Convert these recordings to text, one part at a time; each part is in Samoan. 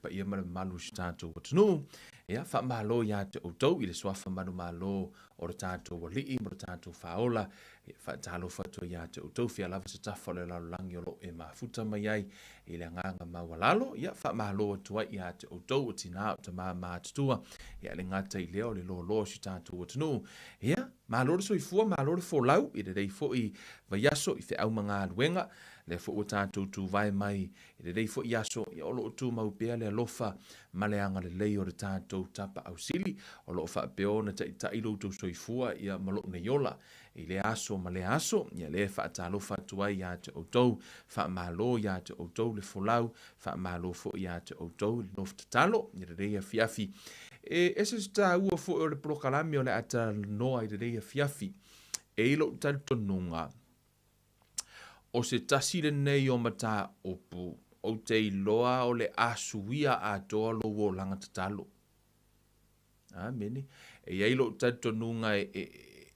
paia ma le mamalu o si o tatou atunuu. Ia, faamalo ia te outou i le suafa manumalo o le tatou Alii ma le tatou Faaola. Ia, faatalofa atu ai ia te outou, fea lava se tafa o le lalolagi o lo o e mafuta mai ai i le agaga maualalo. Ia, faamalo atu ai ia te outou o tina, o tama matutua, ia le gata i lea o le loaloa o si o tatou atunuu. Ia, malo le soifua, malo le folau i lenei foi vaiaso i feau ma galuega. Lea foi ua tatou tuvae mai I lenei foi aso, ia o lo o tumau pea le alofa ma le agalelei o le tatou Tapaau Sili, o lo o faapea ona taitai lo outou soifua ia ma lou nei ola i lea aso ma lea aso. Ia lea e faatalofa atu ai ia te outou, faamalo ia te outou le folau, faamalo foi ia te outou le nofo tatalo i lenei afiafi. E ese se taua foi o le polokalame o le a talanoa i lenei afiafi. E i lou talitonuga, O se tasi lenei o mataupu ou te iloa o le a suia atoa lou olaga tatalo. Amene. E i ai lou talitonuga e, e,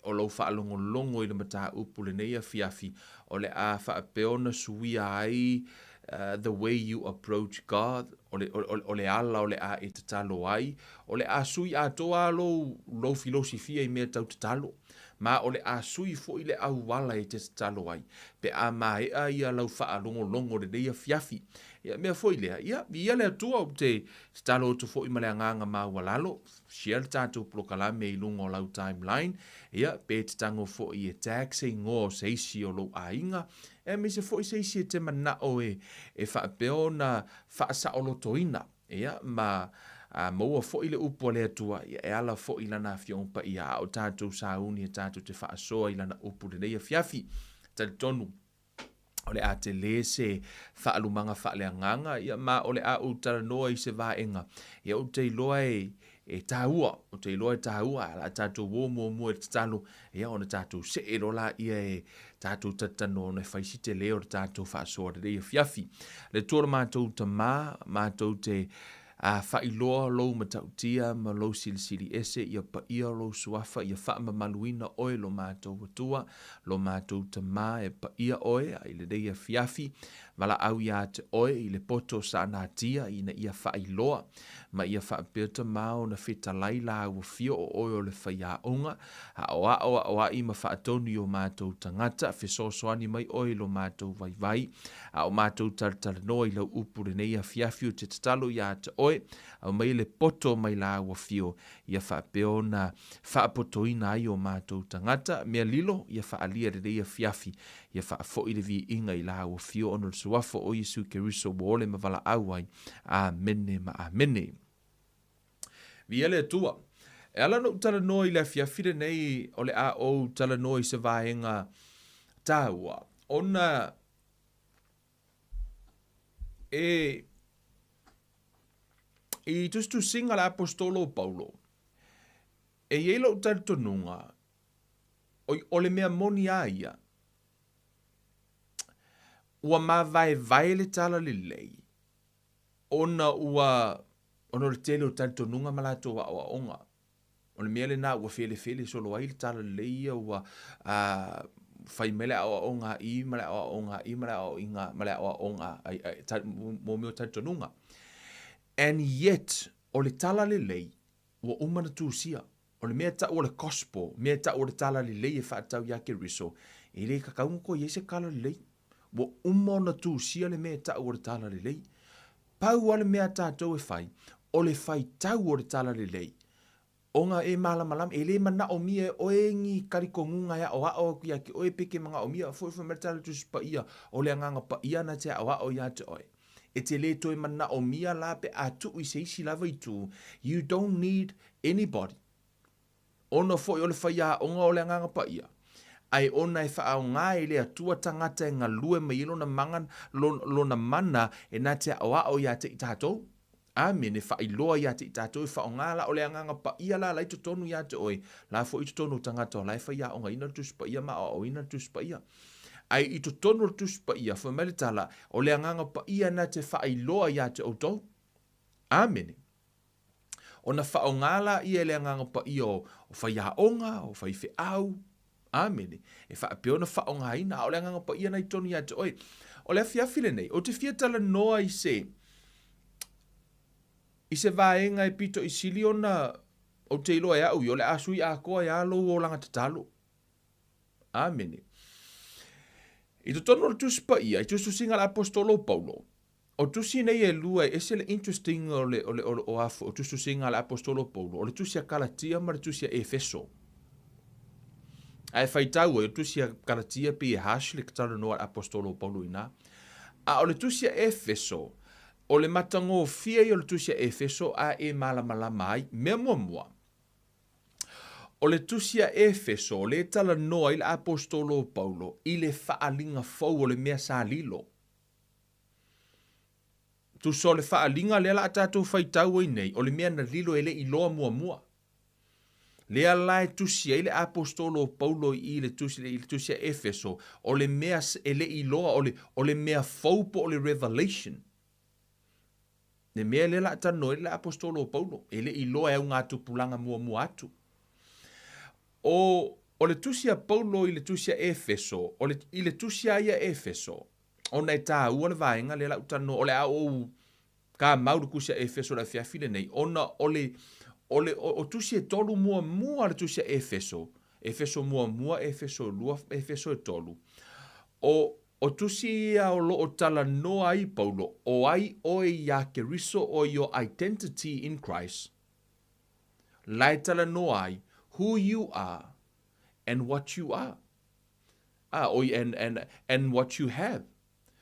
o lou faalogologo i le mataupu lenei afiafi, o le a faapea ona suia ai uh, the way you approach God, o le, o, o le ala o le a e tatalo ai, o le a sui atoa lou, lou filosifia i mea tau tatalo. Ma o le a sui foi le auala e te tatalo ai, pe a maea ia lau faalogologo lenei afiafi. Ia mea foi lea, ia, viia le Atua, ou te tatalo atu foi ma le agaga maualalo, share le tatou polokalame i luga o lau timeline, ia, pe te tago foi e tag se igoa o se isi o lou aiga, aemaise foi se isi e te manao e, e faapea ona faasaolotoina. Ia, ma a maua foi le upu a le Atua, ia, e ala foi i Lana Afioga Paia, a o tatou sauni e tatou te faasoa i Lana upu lenei afiafi. Talitonu, o le a tele se faalumaga faaleagaga, ia, ma o le a ou talanoa i se vaega, ia, ou te iloa e, e taua, ou te iloa e taua, a o le a tatou o muamua i le tatalo, ia, ona tatou see loa laia e tatou talatalanoa ona e fai si tele o le tatou faasoa lenei afiafi. Le Atua lo matou Tama, matou te a faailoa lou matautia ma lou silisili ese, ia paia lou suafa, ia faamamaluina oe lo matou Atua, lo matou Tama, e paia oe i lenei afiafi, valaau ia te oe i le poto sa natia ina ia faailoa ma ia faapea Tama ona fetalai lāua fia o oe o le faiaoga, aoao aoai ma faatonu i o matou tagata, fesoasoani mai oe i lo matou vaivai, a o matou talatalanoa i lau upu lenei afiafi ou te tatalo ia te oe, aumai le poto mai lāua fio, ia faapea ona faapotoina ai o matou tagata, mea lilo, ia faaalia lenei afiafi, ia faafoi le viiga i lāua fio ona o le suafa o Iesu Keriso ua ole ma valaau ai. Amene ma amene. Viia le Atua. E ala ona ou talanoa i le afiafi lenei, o le a ou talanoa i se vaega taua, ona e i tusitusiga a le aposetolo o Paulo, e i ai lou talitonuga, oi, o le mea moni a ia, ua mavaevae le talalelei ona ua ona o le tele o talitonuga ma latou aoaoga. O le mea lena ua felefele solo ai le talalelei ia ua a, fai mai le aoaoga a i ma le aoaoga a i ma le aoaoga ma le aoaoga mo mea o talitonuga. And yet, o le talalelei ua uma na tusia. O le mea e tau o le gospel, mea e tau o le talalelei e faatatau ia Keriso, e le tatau ona toe i ai se talalelei. Ua uma ona tusia le mea e tau o le talalelei. Pau lava le mea a tatou e fai, o le faitau o le talalelei. Ona e malamalama, e le manaomia e oe ni talitonuga e aoao atu ia te oe pe te manaomia foi fai mai le Tala Tusi Paia, o le Agaga Paia na te aoao ia te oe. E te le toe manaomia la pe a tuu i se isi lava itu, you don't need anybody. Ona foi o le faiaoga o le Agaga Paia, ae ona e faaaoga e le Atua tagata e galue mai ai lona maga, lona mana e na te aoao ia te i tatou. Amene, faailoa ia te i tatou e faaaoga la o le Agaga Paia la la i totonu ia te oe, la foi i totonu o tagata o la e faiaogaina le Tusi Paia ma aoaoina le Tusi Paia. Ae i totonu o le Tusi Paia, fai mai le tala, o le Agaga Paia na te faailoa ia te outou. Amene. Ona faaaoga laia e le Agaga Paia o, o faiaoga, o faifeau, Amene. E faapea ona faaaogaina, a o le Agaga Paia na i totonu ia te oe. O le afiafi lenei, ou te fia talanoa i se. I se vaega e pito i sili ona ou te iloa e au ia, o le a sui atoa ai lava lou olaga tatalo. Amene. I totonu o le Tusi Paia, i tusitusiga a le Aposetolo o Paulo, o tusi nei e lua e ese le interesting o le, o le, o, o, o tusitusiga a le Aposetolo o Paulo, o le tusi a Kalatia ma le tusi a Efeso. A e faitau ai, o le tusi a Kalatia pei e harsh le talanoa a le Aposetolo o Paulo i ina. A o le tusi a Efeso, o le matagofie ia o le tusi a Efeso a e malamalama ai. Mea muamua, O le tusi a Efeso, o lea e talanoa ai le Aposetolo o Paulo i le faaaliga fou o le mea sa lilo. Tusa o le faaaliga lea la a tatou faitau ai nei, o le mea na lilo e le i iloa muamua. Lea la e tusi ai le Aposetolo o Paulo i le tusi, i le tusi a Efeso, o le mea e le i iloa, o le, o le mea fou po o le revelation. Le mea lea la a talanoa ai le Aposetolo o Paulo, e le i iloa e augatupulaga muamua atu. O, o le tusi a Paulo i le tusi a Efeso, o le, i le tusi a ia Efeso, ona e tāua le vaega lea la ou talanoa, o le a ou kamau le tusi a Efeso i le afiafi lenei, ona o le, o le, o, o tusi e tolu muamua le tusi a Efeso, Efeso muamua, Efeso lua, Efeso e tolu, o, O tusi ia o lo o talanoa ai Paulo, o ai oe iā Keriso o your identity in Christ, la e talanoa ai who you are and what you are, a, oi and, and, and what you have.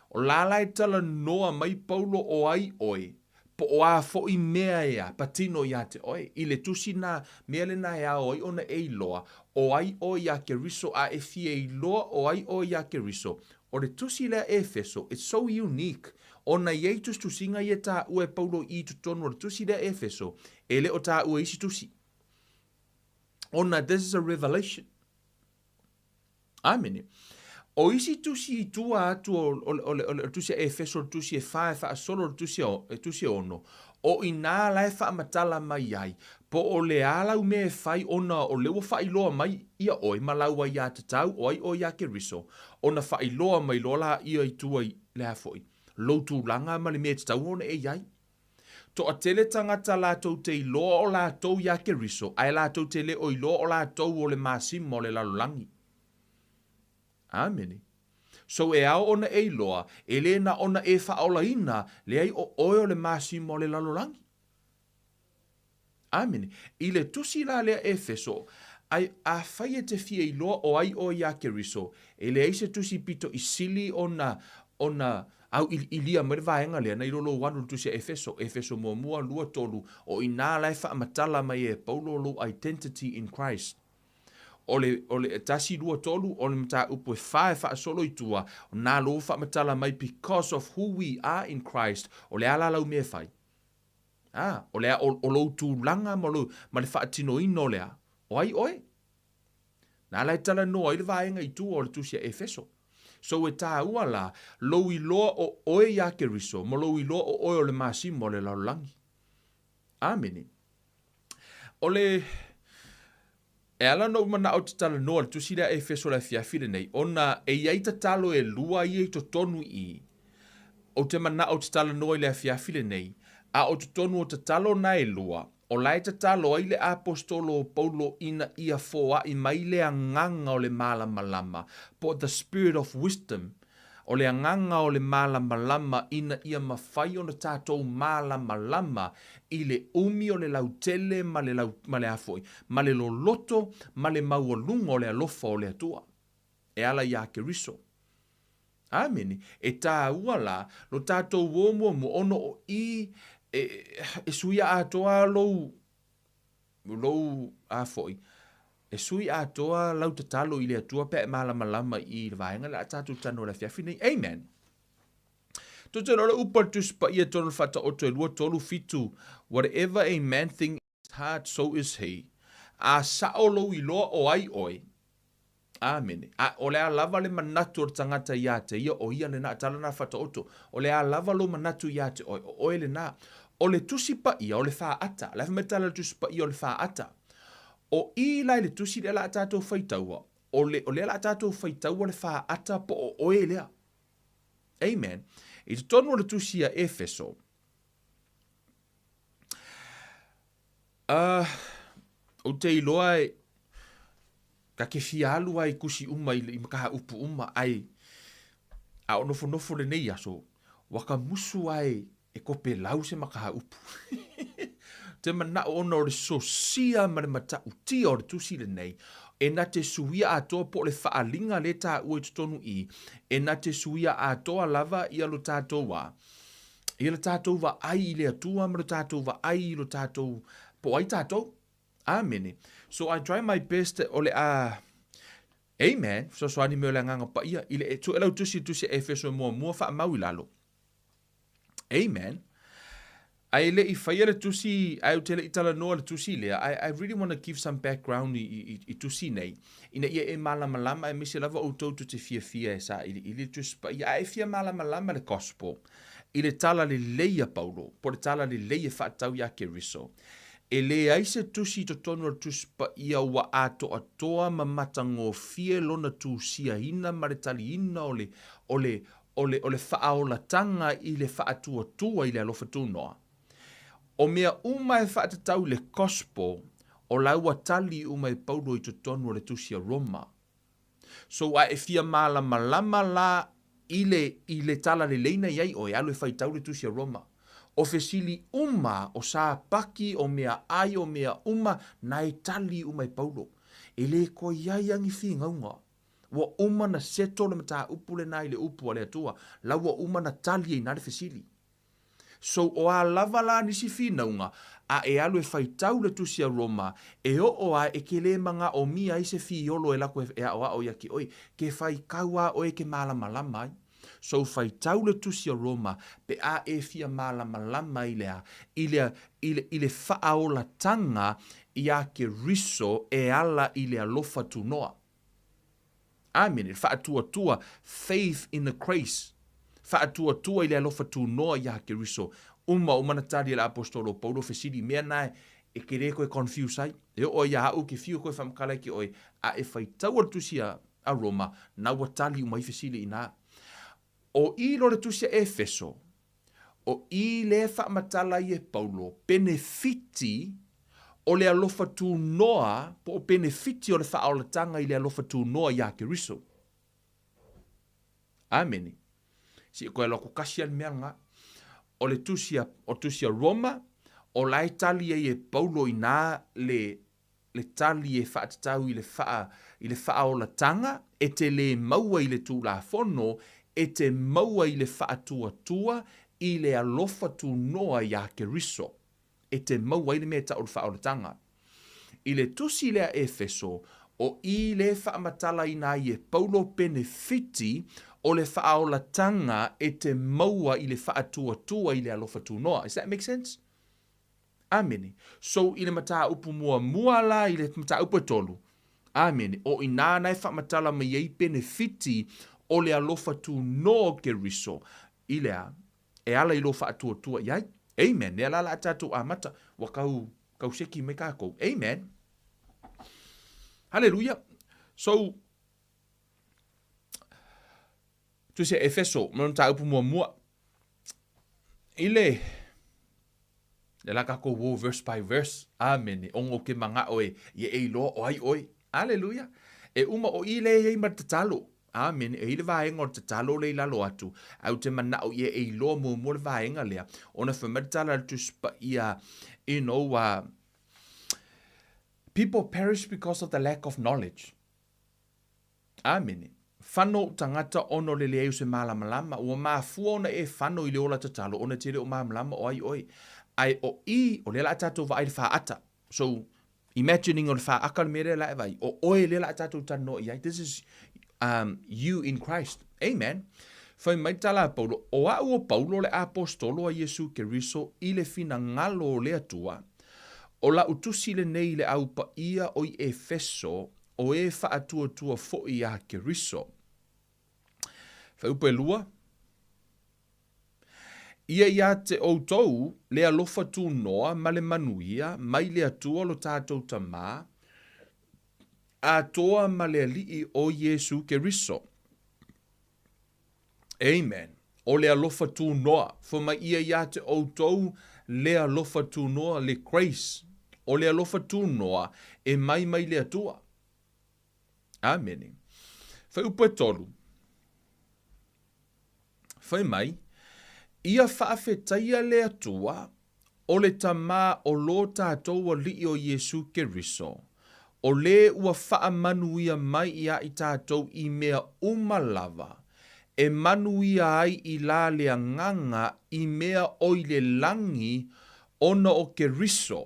O la la e talanoa mai Paulo o ai oe, po o a foʻi mea e a, patino iā te oe, i le tusi nā mea lenā e ao ai ona e iloa, o ai oe iā Keriso a e fia iloa o ai oe iā Keriso. O le tusi lea Efeso, it's so unique, ona i ai tusitusiga ia taua e Paulo i totonu o le tusi lea Efeso, e le o taua i isi tusi. Ona this is a revelation. Amene. O isi tusi i tua atu o, o, o, o, o le tusi a Efeso, le tusi e wha e whaasolo, le tusi, o, le tusi e ono, o inā la e whaamatala mai ai, po o le a lau mea e whai ona o le ua whailoa mai ia oe ma lau ai a tatau o ai oe ia Keriso, ona whailoa mai loa la ia i tua i le a foi, lou tulaga ma le mea e tatau ona e iai. Toatele tagata latou te iloa o latou iā Keriso, ae latou te le o iloa o latou o le masima o le lalolagi. Amene. So e ao ona e iloa, e le na ona e faaolaina, leai o oe o le masima o le lalolagi. Amene. I le tusi la lea Efeso, ai, afai e te fia iloa o ai oe iā Keriso, e leai se tusi pito i sili ona, ona auiliilia mai le vaega lea, na i lo lou alu i le tusi a Efeso, Efeso muamua, lua, tolu, o inā la e faamatala mai e Paulo lou identity in Christ. O le, o le tasi, lua, tolu, o le mataupu e wha e faasolo i tua, nā lou faamatala mai because of who we are in Christ, o le a la lau mea e fai. Ā, o le a, o, o lou tulaga ma lou, ma le faatinoina o le a, o ai oe? Nā la e talanoa ai le vaega i tua o le tusi a Efeso. So e tāua la, lou iloa o oe iā Keriso, ma lou iloa o oe o le masima o le lalolagi. Amene. O le, E ala ona ou manaʻo ou te talanoa i le tusi lea a Efeso i le afiafi lenei, ona e i ai tatalo e lua ia i totonu i i. Ou te manaʻo ou te talanoa i le afiafi lenei, a o totonu o tatalo na e lua, o la e tatalo ai le Aposetolo o Paulo ina ia foaʻi mai le agaga o le malamalama, po o the spirit of wisdom, O le agaga o le malamalama ina ia mafai ona tatou malamalama i le umi o le lautele ma le lau, ma le a foi, ma le loloto ma le maualuga o le alofa o le Atua e ala iā Keriso. Amene. E tāua la lo tatou ō muamua ona o i e, e suia atoa lou, lou a foi, E sui atoa lau tatalo i le Atua pe a e malamalama i le vaega le a tatou talanoa i le afiafi nei. Amen. Toto o le upu a le Tusi Paia tonu le Faataoto e 2, 3, 7, Whatever a man think in his heart, so is he. A sao lou iloa o ai oe. Amene. A o le a lava le manatu o le tagata iā te ia, o ia lena, tala na Faataoto, o le a lava lou manatu iā te oe, o oe lena. O le Tusi Paia o le faata, la fai mai tala le Tusi Paia o le faata. O i la i le tusi lea la a tatou faitaua, o le, o lea la a tatou faitaua le faata po o oe lea. Amen. I totonu o le tusi a Efeso, Uh, ou te iloa e, ka ke fia alu ai kusi uma i, i makaha upu uma, ai, a o nofonofo lenei aso, ua ka musu ai e kope lau se makaha upu. Te mana'o ona o le sosia ma le mata'utia o le tusi lenei, e na te suia atoa po o le fa'aaliga lea e tāua i totonu i, e na te suia atoa lava ia lo tātou wā, ia le tātou vaai i le Atua ma lo tātou vaai i lo tātou, po o ai tātou. Āmene. So I try my best o le a Amen. Fesoasoani mai o le Agaga Paia i le e Suelautusi i le Tusi a Efeso e muamua faamau i lalo. Amen. Ae le i faia le tusi, ae ou te le i talanoa le tusi lea, I, I really want to give some background i, i, i tusi nei, ina ia e malamalama, aemaise lava outou tou te fiafia e sailiili le Tusi Paia, a e fia malamalama le gospel, i le tala lelei a Paulo, po o le tala lelei e faatatau iā Keriso. E leai se tusi i totonu o le Tusi Paia ua atoatoa ma matagofie lona tusiaina ma le taliina o le, o le, o le, o le faaolataga i le faatuatua i le alofa tunoa. O mea uma e faatatau i le Gospel, o la ua tali uma e Paulo i totonu o le Tusi a Roma. So a e fia malamalama la i le, i le talalelei na i ai oe, alu e faitau le Tusi a Roma. O fesili uma, o sāpaki, o mea ai, o mea uma, na e tali uma e Paulo. E le koe ai agi figauga. Ua uma na settle le mataupu lena i le upu a le Atua, la ua uma na tali ai na le fesili. So o a lava la nisi finauga, a e alu e faitau le tusi a Roma, e oo a e ke le magaomia ai se fiolo e lako e aoao ia ke oe, ke faikau a oe ke malamalama ai. So faitau le tusi a Roma, pe a e fia malamalama i le a, i le, i le, i le faaolataga ia Keriso e ala i le alofa tunoa. Amene. Le faatuatua, faith in the grace. Faatuatua i le alofa tunoa iā Keriso. Uma, uma na tali e le Aposetolo o Paulo fesili mea na e ke le koe confuse ai. E oo ai ia a'u ke fiu koe faamatala i ke oe, a e faitaua le tusi a, a Roma, na ua tali uma ai fesili inā. O i lo le tusi a Efeso, o i lea e faamatala ai e Paulo, penefiti o le alofa tunoa, po o penefiti o le faaolataga i le alofa tunoa iā Keriso. Amene. Se i koe alo aku kasi a le mea lena. O le tusi a, o tusi a Roma, o la e tali ai e Paulo inā le le tali e faatatau i le faa, i le faaolataga e te lē maua i le Tulafono, e te maua i le faatuatua i le alofa tunoa iā Keriso, e te maua ai le mea e tau o le faaolataga. I le tusi lea Efeso, o i lē faamatalaina ai e Paulo penefiti o le faaolataga e te maua i le faatuatua i le alofa tunoa. Does that make sense? Amene. So i le mataupu muamua la i le mataupu e tolu. Amene. O inā na e faamatala mai ai penefiti o le alofa tunoa o Keriso i le a? E ala i lou faatuatua i ai. Amen. Lea la la a tatou amata, ua kau, kau seki mai kākou. Amen. Haleluia. So, Tusi a Efeso, ma le mataupu muamua. I le, le la kākou wo verse by verse. Amene. Ona ou te mana'o e, ia e iloa o ai oe. Aleluia. E uma o i le i ai ma le tatalo. Amene. E i le vaega o le tatalo le i lalo atu. Ae ou te mana'o ia e iloa muamua le vaega lea. Ona fai mai le tala a le Tusi Paia, you know, people perish because of the lack of knowledge. Amene. Fano ou tagata ona o le leai o se malamalama, ua mafua ona e fano i le ola tatalo ona e te le o malamalama o ai oe. Ae o i, o lea la a tatou vaai i le faata. So, imagining o le faaka le mea lea la e vaai, o oe lea la a tatou talanoa i ai. This is um, you in Christ. Amen. Fai mai le tala a Paulo, o a'u o Paulo le Aposetolo a Iesu Keriso i le finagalo o le Atua, o la'u tusi lenei i le Au Paia o i Efeso, o e faatuatua foʻi iā Keriso. Fuaiupu e lua, Ia iā te outou le alofa tunoa ma le manuia mai le Atua lo tatou Tamā, atoa ma le Alii o Iesu Keriso. Amen. O le alofa tunoa. Fai mai ia iā te outou le alofa tunoa, le grace. o le alofa tunoa e mai mai le Atua. Amene. Fuaiupu e 3. Fai mai, Ia faafetaia le Atua, o le Tamā o lo tātou Alii o Iesu Keriso, o lē ua faamanuia mai iā i tātou i mea uma lava, e manuia ai i la le Agaga i mea o i le lagi ona o Keriso.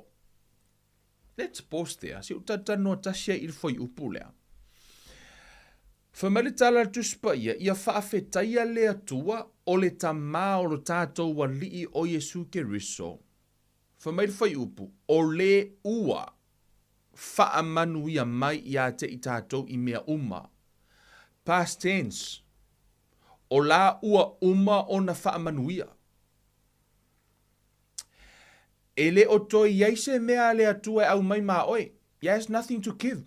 Let's pause there. Se i ou talatalanoa tasi ai i le fuaiupu lea. Fai mai le tala a le Tusi Paia, Ia faafetaia le Atua, o le Tamā o lo tātou Alii o Iesu Keriso. Fai mai le fuaiupu, o lē ua faamanuia mai iā te i tātou i mea uma. Past tense. O la ua uma ona faamanuia. E le o toe i ai se mea a le Atua e aumai ma oe. He has nothing to give.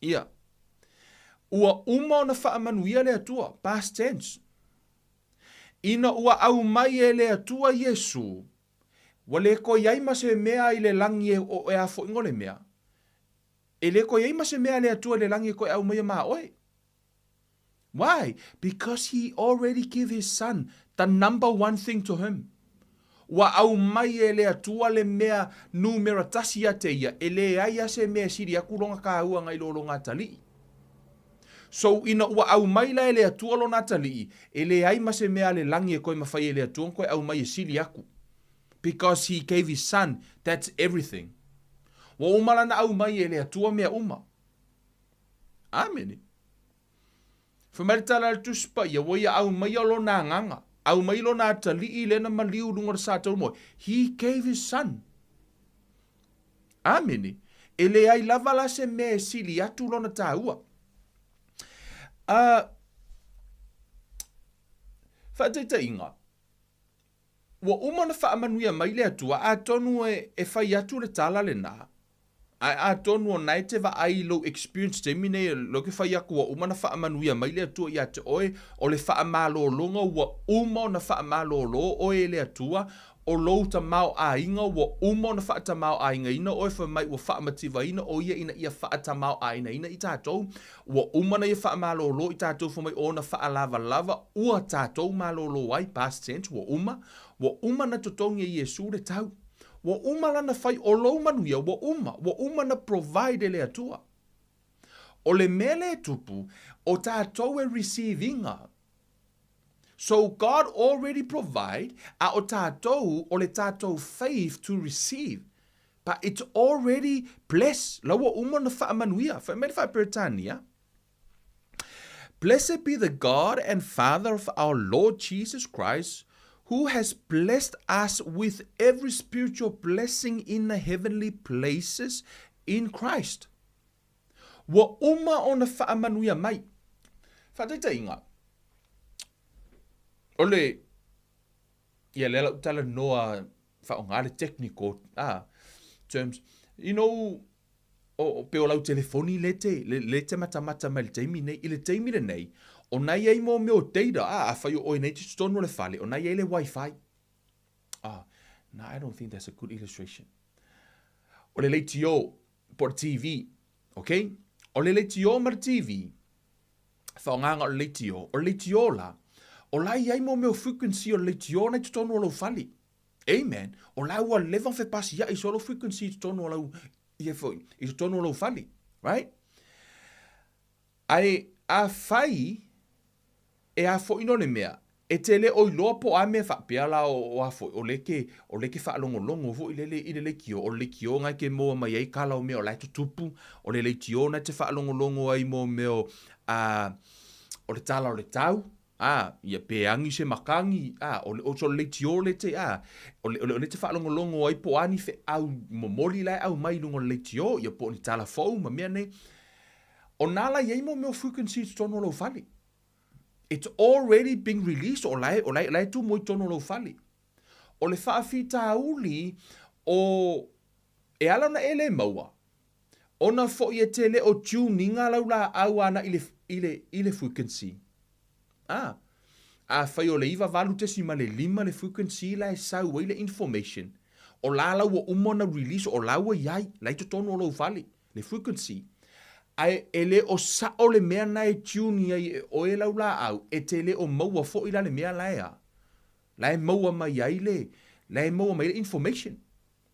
Ia. Ua uma ona faamanuia le Atua, past tense. Ina ua aumai e le Atua Iesu, ua le toe i ai ma se mea i le lagi e, o, e afoiga o le mea. E le toe i ai ma se mea a le Atua i le lagi e toe aumaia ma oe. Why? Because he already give his son the number one thing to him. Ua aumai e le Atua le mea numera tasi ia te ia, e leai a se mea e sili aku lona kāua ngai lo lona atalii. So ina ua aumai la e le Atua lona atalii, e leai ma se mea a le lagi e toe mafai e le Atua ona toe aumai e sili aku. Because he gave his son, that's everything. Ua uma lana aumai e le Atua mea uma. Amene. Fai mai le tala a le Tusi Paia, ua ia aumaia lona agaga, aumai lona atalii lena maliu i luga o le sa taumoi. He gave his son. Amene. E leai lava la se mea e sili atu lona taua. Uh, faataitaiga, ua uma ona faamanuia mai le Atua, atonu e, e fai atu le tala lenā, ae atonu o na e te vaai i lou experience taimi nei, lea ke fai atu ua uma ona faamanuia mai le Atua ia te oe, o le faamalologa ua uma ona faamalolo oe e le Atua, o lou tamaoaiga ua uma ona faatamaoaigaina oe, fai mai ua faamativaina o ia ina ia faatamaoaigaina i tatou, Ua uma ona ia faamalolo i tatou fai mai ona faalavalava ua tatou malolo ai, past tense, ua uma, ua uma na totogi e Iesu le tau. Ua uma lana fai o lou manuia, ua uma, ua uma na provide e le Atua. O le mea lea e tupu, o tatou e receive iga. So God already provide, a o tatou, o le tatou faith to receive. But it's already blessed. La ua uma ona faamanuia. Fai mai le Faa-Peretania, Blessed be the God and Father of our Lord Jesus Christ, who has blessed us with every spiritual blessing in the heavenly places in Christ. Ua uma ona faamanuia mai. Faataitaiga, o le, ia lea lau talanoa faaaoga le technical ah, terms, you know, o, pe o lau telefoni le te, le, le te matamata mai le taimi nei. I le taimi lenei, o na i ai mō mea o data, ah, afai o oe nei te totonu o le fale, o na i ai le wifi. Ah, no, I don't think that's a good illustration. O le leitio, po o le TV, okay? O le leitio ma le TV, faaaogaga o le leitio, o le leitio la, o la i ai mō mea o frequency o le leitio na i totonu o lou fale. Amen. O la ua leva ona fepasia'i solo frequency i totonu o lau, ia foi, i totonu o lou fale. Right? Ae afai e afo'i no le mea, e te le o iloa po o a mea faapea la o, o afo'i, o le ke, o le ke faalogologo foi lele i le leitio, o le leitio na e ke moa mai ai kala o mea o la e tutupu, o le leitio na e te faalogologo ai mo mea o, a, o le tala o le tau, a, ia pe agi se makagi, a, o le, o so le leitio le te, a, o le, o le, o le te faalogologo ai po o a ni feau momoli la e aumai i luga o le leitio, ia po o ni tala fou ma mea nei. O nā la i ai mo mea o frequency i totonu o lou fale. It's already been released, o la e, o la e, la e tumu i totonu o lou fale. O le faafitauli o, e ala ona e le maua, ona foi e te le o tune iga lau laau ana i le, i le, i le frequency. Ah, afai o le 98.5 le frequency la e sau ai le information, O la la ua uma ona release, o la ua i ai, la i totonu o lou fale, le frequency. Ae e le o sao le mea na e tune ai e oe lau laau, e te le o maua foi la le mea la e a, la e maua mai ai le, la e maua mai ai le information.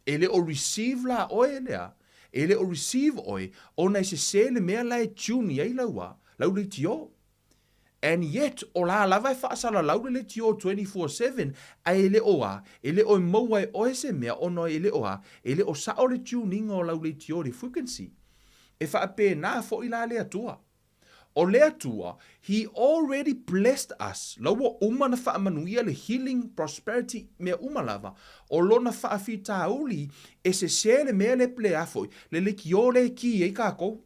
E le o receive la oe lea, e le o receive oe, ona e sese le mea la e tune ai lau a, lau leitio. And yet, o la lava e faasalalau le leitio 24/7, ae e le o a, e le o e maua e oe se mea, ona e le o a, e le o sao le tune ina o lau leitio i le frequency. E faapena foi la le Atua. O le Atua, He already blessed us, la ua uma ona faamanuia le healing, prosperity, mea uma lava. O lona faafitauli, e sese le mea le le a foi, le leitio lea e ki ai kākou.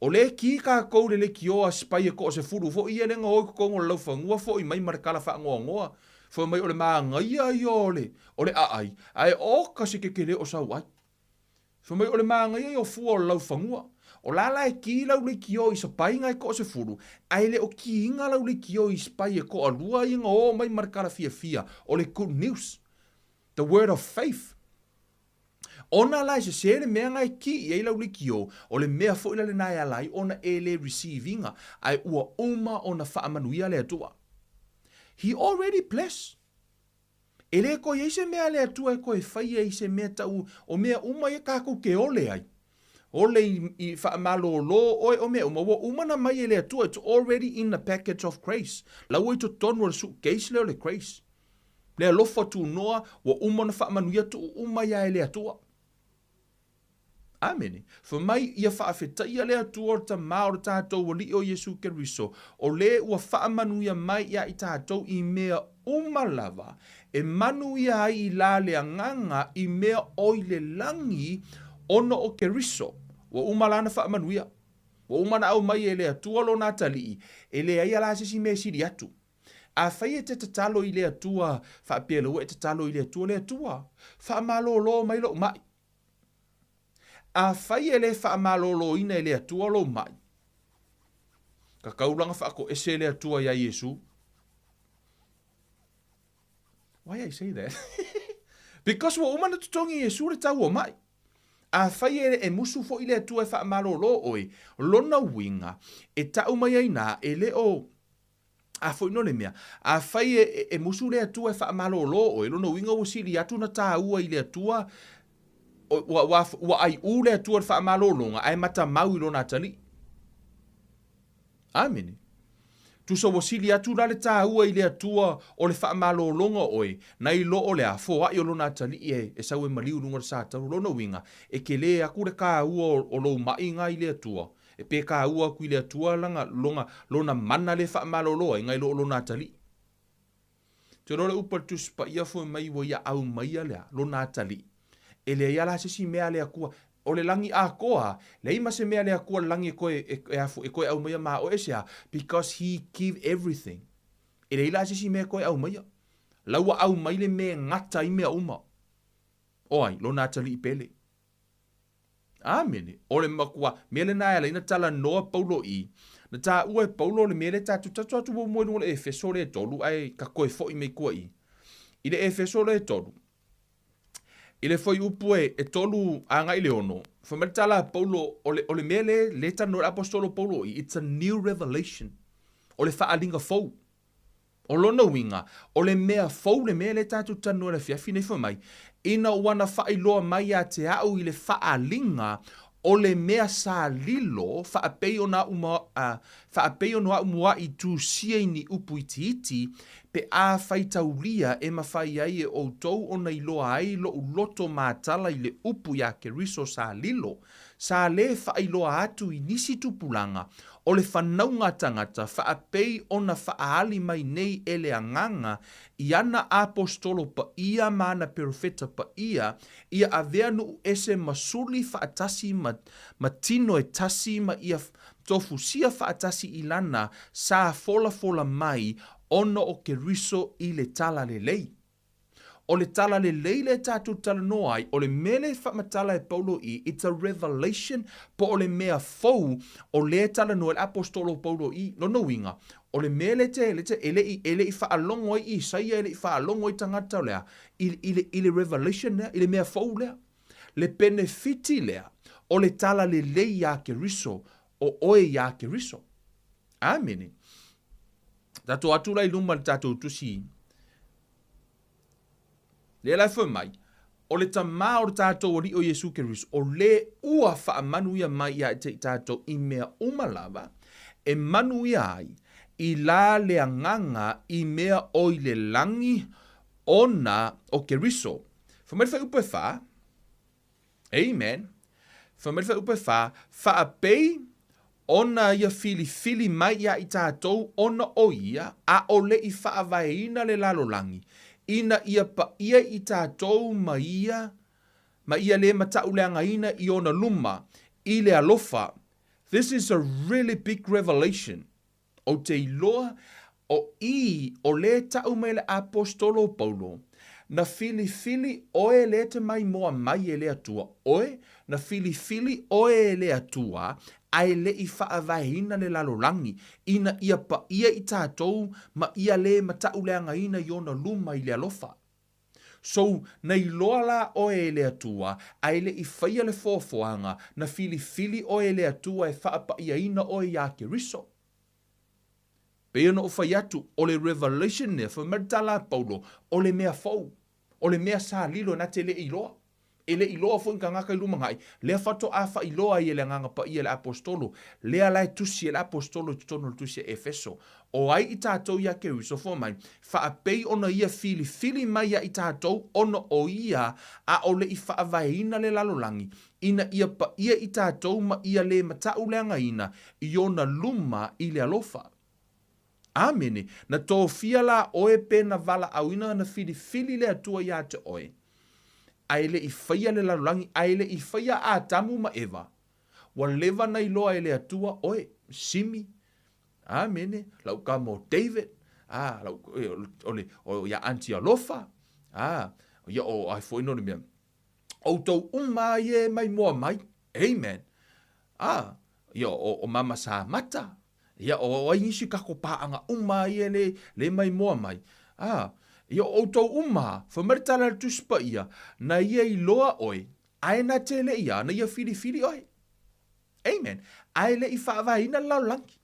O lea e ki kākou i le leitio a sipai e toasefulu foi ia lea na o i totonu o le laufanua foi mai ma le tala faanoanoa. Fai mai o le magaia ia o le, o le aai, ae oka se tetele o sau ai. Fai mai o le magaia ia o fua o le laufanua. O la la e ki lau leitio i sipai na e toasefulu, ae le o kiina lau leitio i sipai e toalua ia na o mai ma le tala fiafia o le good news. The word of faith. Ona la e sese le mea na e ki i ai lau leitio, o le mea foi la lena e ala ai ona e le receive ina, ae ua uma ona faamanuia le Atua. He already blessed. E le toe i ai se mea a le Atua e toe faia i se mea tau o mea uma ia kākou ke ole ai. Ole i faamalōlō oe o mea uma, ua uma ona mai e le Atua, it's already in the package of grace. La ua i totonu o le suitcase lea o le grace. Le alofa tunoa, ua uma ona faamanuia tuu uma ia e le Atua. Amene. Fai mai ia faafetaia le Atua o le Tama o le tātou Alii o Iesu Keriso, o le ua faamanuia mai iā i tātou i mea uma lava, e manuia ai i la le agaga i mea o i le lagi ona o Keriso. Ua uma la ona faamanuia. Ua uma ona aumai e le Atua lona atalii, e leai a la se isi mea e sili atu. Afai e te tatalo i le Atua, faapea loa e tatalo i le Atua, le Atua, faamalōlō mai loʻu maʻi. Afai e le faamalōlōina e le Atua lou maʻi, ka taulaga faatoese le Atua iā Iesu. Why I say that? Because ua uma ona totogi e Iesu le tau o maʻi. Afai e e musu foi le Atua e faamalōlō oe, lona uiga, e taʻu mai ai nā, e le o A foi no le mea, afai e, e musu le Atua e faamalōlō oe, lona uiga ua sili atu ona tāua i le Atua, ua, ua, ua aiʻū le Atua i le faamalōlōga, ae matamau i lona atalii. Amene. Tusa ua sili atu la le tāua i le Atua o le faamalōlōga oe, nai lo o le a, foai o lona atalii e, e sau e maliu i luga o le satauro. Lona uiga, e kelē aku le kāua o, o lou maʻiga i le Atua, E pe kāua aku i le Atua lana, lona, lona mana le faamalōlō ai, nai lo o lona atalii. Te iloa le upu a le Tusi Paia foi mai ua ia aumaia lea, lona atalii. E leai a la se isi mea a le Atua, o le lagi atoa, leai ma se mea a le Atua le lagi e toe, e, e, e toe aumaia ma oe se a, because he give everything. E leai la se isi mea e toe aumaia. La ua aumai le mea e gata ai mea uma. O ai, lona atalii pele. Āmene. O le makuā mea lena e ala ai na talanoa Paulo i, na tāua e Paulo le mea lea tātou tatou atu muamua i luga o le Efeso le tolu, ae ka toe foʻi mai tua i, i le Efeso le tolu, i le fuaiupu e, e tolu agai i le ono, fai mai le tala a Paulo, o le, o le mea lea, lea e talanoa ai le Aposetolo Paulo i, it's a new revelation. O le faaaliga fou. O lona uiga, o le mea fou le mea lea tatou te talanoa i le afiafi nei fai mai, ina ua na faailoa mai ia te au i le faaaliga o le mea sa lilo faapei ona aʻu faapei ona aʻu muaʻi tusia i ni upu itiiti, pe a faitaulia e mafai ai e ʻoutou ona iloa ai loʻu loto matala i le upu iā Keriso sa lilo, sa lē faailoa atu i nisi tupulaga o le fanauga tagata faapei ona faaali mai nei e le Agaga i ana aposetolo paia ma ana perofeta paia, ia avea nuu ese ma suli faatasi ma, ma tino e tasi ma ia tofusia faatasi i lana sa folafola mai ona o Keriso i le talalelei. O le talalelei lea tatou talanoa ai, o le mea lea e faamatala e Paulo i, it's a revelation, po o le mea fou o lea e talanoa ai le Aposetolo o Paulo i. Lona uiga, O le mea lea te, lea te, e le i, e le i faalogo ai Isaia, e le i faalogo ai tagata o le a, i, i le, i le revelation lea, i le mea fou lea. Le penefiti lea, o le talalelei iā Keriso, o oe iā Keriso. Amene. Tatou atu la i luma i le tatou tusi. Lea la e fai mai, o le Tamā o le tatou Alii o Iesu Keriso, o le ua faamanuia mai ia te i tatou i mea uma lava, e manuia ai i la le agaga i mea o i le lagi ona o Keriso. Fai mai le fuaiupu e fa, Amen. Fai mai le fuaiupu e fa, faapei ona ia filifili mai iā i tatou ona o ia, ʻaʻole i faavaeina le lalolagi, ina ia paia i tatou ma ia, ma ia lē mataʻuleagaina i ona luma, i le alofa. This is a really big revelation. Ou te iloa, o i, o lē taʻu mai le Aposetolo o Paulo, Na filifili oe lē te maimoa mai e le Atua, oe, na filifili oe e le Atua, ae le i faavaeina le lalolagi, ina ia paia i tatou ma ia lē mataʻuleagaina i ona luma i le alofa. So, na iloa la oe e le Atua, ae le i faia le foafoaga, na filifili oe e le Atua e faapaiaina oe iā Keriso. Pei ona ou fai atu, o le revelation lea, fai mai le tala a Paulo, o le mea fou, o le mea sa lilo na te le iloa. E le iloa foi ni tagata i lumanai, lea faatoa faailoa ai e le Agaga Paia e le Aposetolo, lea la e tusi e le Aposetolo i totonu o le tusi a Efeso. O ai i tatou iā Keriso, fai mai, faapei ona ia filifili mai ia i tatou ona o ia ʻaʻole i faavaeina le lalolagi, ina ia paia i tatou ma ia lē mataʻuleagaina i ona luma i le alofa. Amene. Na tofia la oe pe na valaauina na filifili le Atua iā te oe, a e le i faia le lalolagi, a e le i faia Atamu ma Eva, ua leva na iloa e le Atua oe, Simi, Amene, lau kama o David, a, lau, o le, o ia Aunty Alofa, a, ia o ai foi no le mea, outou uma ia e maimoa mai, amen, a, ia o, o Mama Samata, Ia, o ai nisi kako pāʻanga uma ia le, le maimoa mai. A, ia o ʻoutou uma, fai mai le tala a le Tusi Paia, na ia iloa ʻoe, ae na te le ia, na ia filifili ʻoe. Amen. Ae le i faavaeina le lalolagi.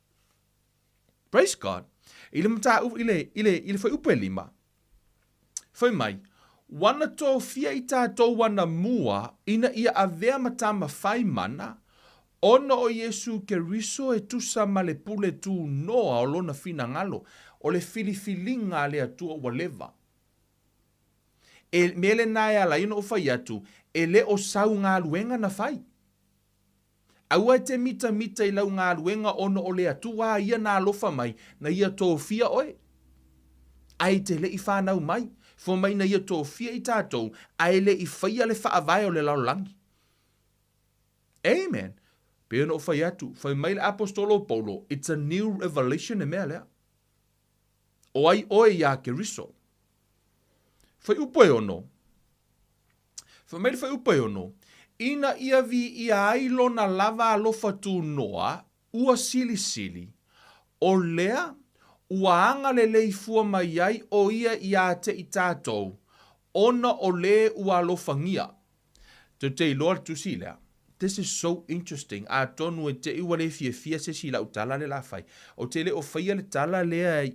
Praise God. I le mataupu, i le, i le, i le fuaiupu e lima, Fai mai, Ua na tofia i tatou anamua ina ia avea ma tama fai mana, ona o Iesu Keriso e tusa ma le pule tunoa o lona finagalo, o le filifiliga a le Atua ua leva. E mea lena e ala ai ona ou fai atu, e le o sau galuega na fai. Aua e te mitamita i lau galuega ona o le Atua a ia na alofa mai, na ia tofia oe. Ae i te le i fanau mai, fua mai na ia tofia i tatou, ae le i faia le faavae o le lalolagi. Amen. Pei ona ou fai atu, fai mai le Aposetolo o Paulo, it's a new revelation le mea lea. O ai oe iā Keriso? Fuaiupu e ono. Fai mai le fuaiupu e ono, Ina ia viia ai lona lava alofa tunoa, ua silisili, o lea ua agalelei fua mai ai ʻo ia iā te i tatou, ona o lē ua alofagia. Tou te iloa le tusi lea. This is so interesting. Atonu e te i ua le fiafia se isi i lau tala lea la fai. Ou te le o faia le tala lea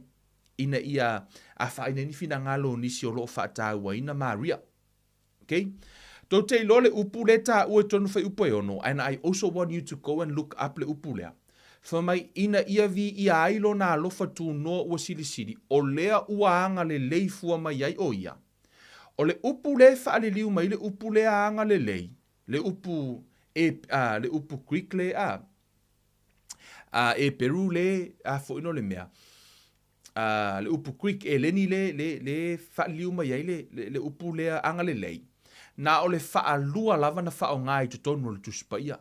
ina ia afaina ai ni finagalo o nisi o lo o faatauaina Maria. Okay? Tou te iloa le upu lea taua i totonu fuaiupu e ono, and I also want you to go and look up le upu lea. Fai mai, ina ia viia ai lona alofa tunoa ua silisili, o lea ua agalelei fua mai ai ʻo ia. O le upu lea e faaliliu mai le upu lea agalelei, le upu e, a, le upu Greek le a, a Eperu le a foi no le mea, a, le upu Greek Eleni le, le, le faaliliu mai ai le, le, le upu lea agalelei, na o le faalua lava na faaaoga i totonu o le Tusi Paia.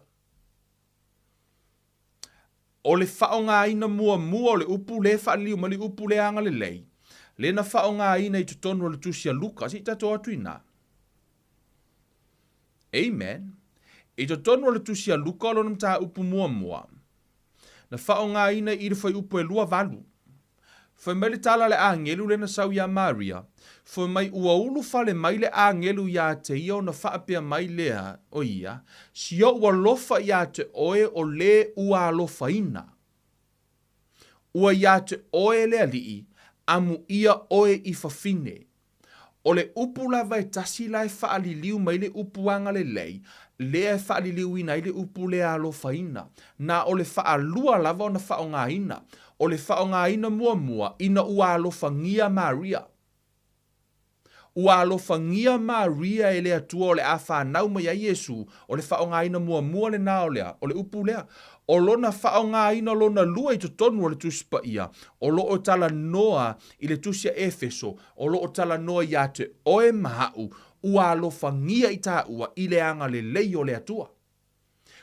O le faaaogaina muamua o le upu lea e faaliliu mai le upu lea agalelei, lea na faaaogaina i totonu o le Tusi a Luka, se i tatou atu i ina. Amen. I totonu o le Tusi a Luka o lona mataupu muamua, na faaaogaina i le fuaiupu e 28. Fai mai le tala a le agelu lea na sau iā Maria, fai mai ua ulufale mai le agelu iā te ia ona faapea mai lea o ia, Si oʻu alofa iā te oe o lē ua alofaina. Ua iā te oe le Alii, amuia oe i fafine. O le upu lava e tasi la e faaliliu mai le upu agalelei, lea e faaliliuina ai le upu lea alofaina. Na o le faalua lava ona faaaogaina. O le faaaogaina muamua ina ua alofagia Maria. Ua alofagia Maria e le Atua o le a fanau mai ai Iesu, o le faaaogaina muamua lena o le a? O le upu lea. O lona faaaogaina lona lua i totonu o le Tusi Paia, o lo o talanoa i le Tusi a Efeso, o lo o talanoa iā te oe ma aʻu, ua alofagia i tāua i le agalelei o le Atua.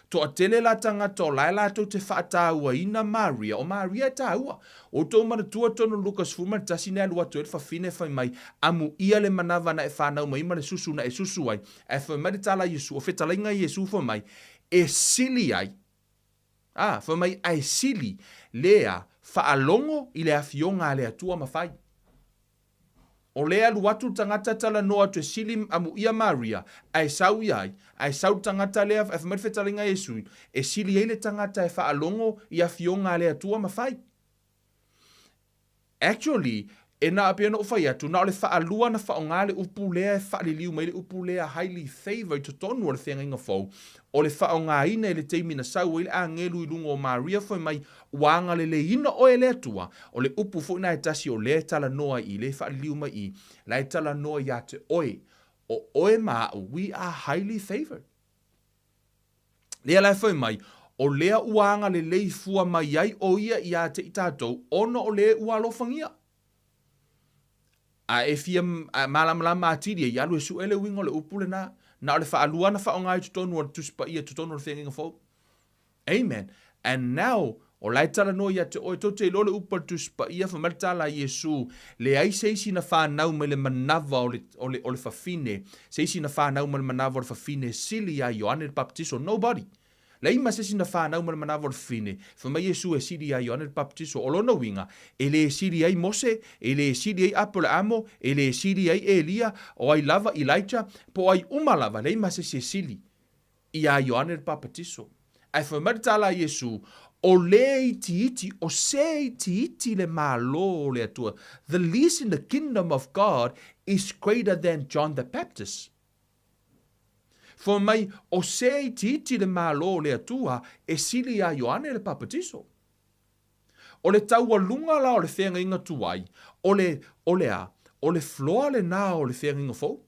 Toatele la tagata o la e latou te faatauaina Maria, o Maria e taua. Ua outou manatua tonu Luka 11 na e alu atu ai le fafine fai mai, Amuia le manava na e fanau mai ma le susu na e susu ai. Ae fai mai le tala a Iesu, o fetalaiga a Iesu fai mai, e sili ai, a, fai mai, ae sili lea faalogo i le afioga a le Atua ma fai. O lea e alu atu le tagata talanoa atu e sili amuia Maria, ae sau ia ai, ae sau le tagata lea, ae fai mai le fetalaiga a Iesu, e sili ai le tagata e faalogo i afioga a le Atua ma fai. Actually, e na pei ona ou fai atu, na o le faalua na faaaoga le upu lea e faaliliu mai le upu lea highly favoured i totonu o le Feagaiga Fou, o le faaaogaina i le taimi na sau ai le agelu i luga o Maria fai mai, Ua agaleleiina oe e le Atua, o le upu foi na e tasi o lea e talanoa i i, lea e faaliliu mai i, la e talanoa ia te oe, o oe ma aʻu, we are highly favoured. Lea la e fai mai, o lea ua agalelei fua mai ai ʻo ia iā te i tātou, ona o lē ua alofagia. A e fia mālamalama atili ai, alu e suʻe le uiga o le upu lenā. Na o le faalua na faaaoga i totonu o le Tusi Paia, totonu o le Feagaiga Fou. Amen. And now, o la e talanoa ia te oe, tou te iloa le upu a le Tusi Paia, fai mai le tala a Iesu, leai se isi na fanau mai le manava o le, o le, o le fafine, se isi na fanau mai le manava o le fafine e sili iā Ioane le Papatiso. Nobody. Leai ma se isi na fanau mai le manava o le fafine, fai mai Iesu e sili iā Ioane le Papatiso. O lona uiga, e le sili ai Mose, e le sili ai Aperahamo, e le sili ai Elia, o ai lava Elijah, po o ai uma lava, leai ma se isi e sili iā Ioane le Papatiso. Ae fai mai le tala a Iesu, O lē itiiti, o se itiiti le Malo o le Atua, the least in the kingdom of God is greater than John the Baptist. Fai mai, o se itiiti le Malo o le Atua e sili iā Ioane le Papatiso. O le taualuga la o le feagaiga tuai, o le, o le a? O le floor lenā o le feagaiga fou.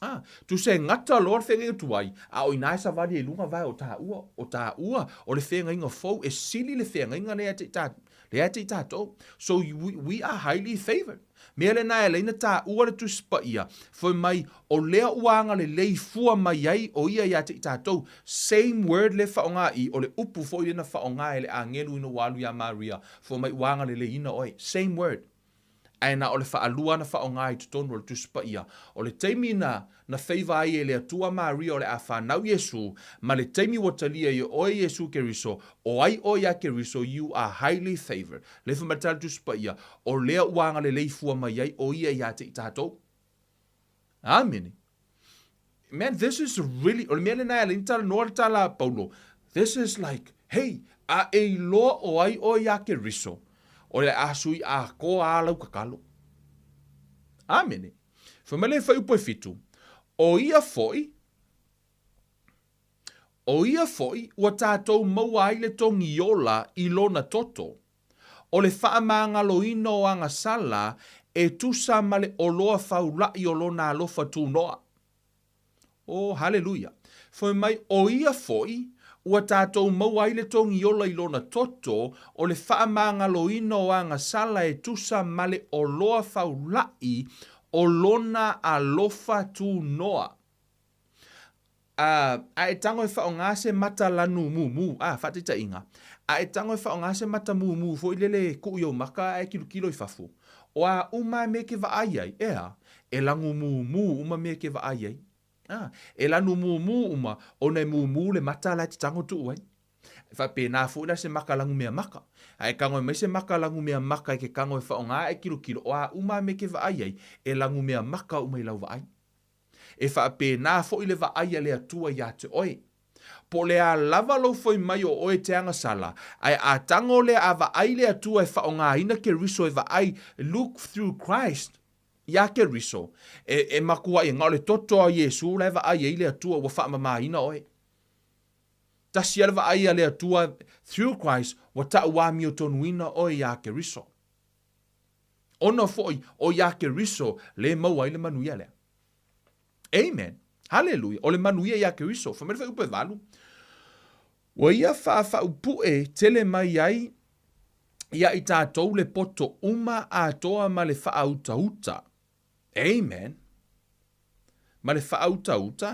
A, tusa e gata loa le feagaiga tuai, a o inā e savali ai i luga vae o tāua, o tāua, o le feagaiga fou, e sili le feagaiga lea te i tā, lea te i tātou. So we, we are highly favoured. Mea lenā e ala ai na tāua le Tusi Paia, fai mai, o lea ua agalelei fua mai ai o ia iā te i tātou. Same word lea faaaoga i, o le upu foi lea na faaaoga e le agelu ina ua alu iā Maria, fai mai ua agaleleina oe. Same word. Ae na o le faalua na faaaoga i totonu o le Tusi Paia. O le taimi na na feiva ai e le Atua Maria o le a fanau Iesu, ma le taimi ua talia i oe Iesu Keriso, o ai oe iā Keriso, you are highly favoured. Lea fai mai le tala Tusi Paia, o lea ua agalelei fua mai ai o ia iā te i tātou. Amene. Man, this is really, o le mea lena e ala ai na talanoa le tala a Paulo. This is like, hey, a e iloa o ai oe iā Keriso, o le a sui atoa a lau tatalo. Amene. Fai mai le fuaiupu e fitu, o ia foi, o ia foi ua tātou maua ai le togi ola i lona toto. O le faamagaloina o agasala e tusa ma le oloa faulaʻi o lona alofa tunoa. Oh, haleluia! Fai mai, o ia foi, ua tātou maua ai le togi ola i lona toto, o le faamagaloina o agasala e tusa ma le oloa faulaʻi o lona alofa tunoa. A, a e tago e faaaoga se mata lanu mumu, a, faataitaiga, a e tago e faaaoga se mata mumu foi lele e tuu i ou maka ae kilokilo i fafo, o a uma mea e ke vaai ai, ʻeā, e lanu mumu uma mea e ke vaai ai. A, e lanu mumu uma, ona e mumu le mata la e te tago tuu ai. E faapena foi la se maka lagumeamaka. A e tago mai se maka lagumeamaka e ke tago e faaaoga ae tilotilo, o a uma lava mea e te vaai ai, e lagumeamaka uma i lau vaai. E faapena foi le vaai a le Atua iā te oe. Po o le a lava lou fai mai o oe e te agasala, ae a tago lea a vaai le Atua e faaaogaina Keriso e vaai, look through Christ, iā Keriso, e, e matuai na o le toto a Iesu la e vaai ai le Atua ua faamamaina oe. Tasi lava le vaai a le Atua through Christ ua tauamiotonuina oe iā Keriso. Ona foi o iā Keriso lē maua ai le manuia lea. Amen. Haleluia. O le manuia iā Keriso. Fai mai le fuaiupu e valu. Ua ia faafaupuʻe tele mai ai iā i tatou le poto uma atoa ma le faautauta. Amen. Ma le faautauta.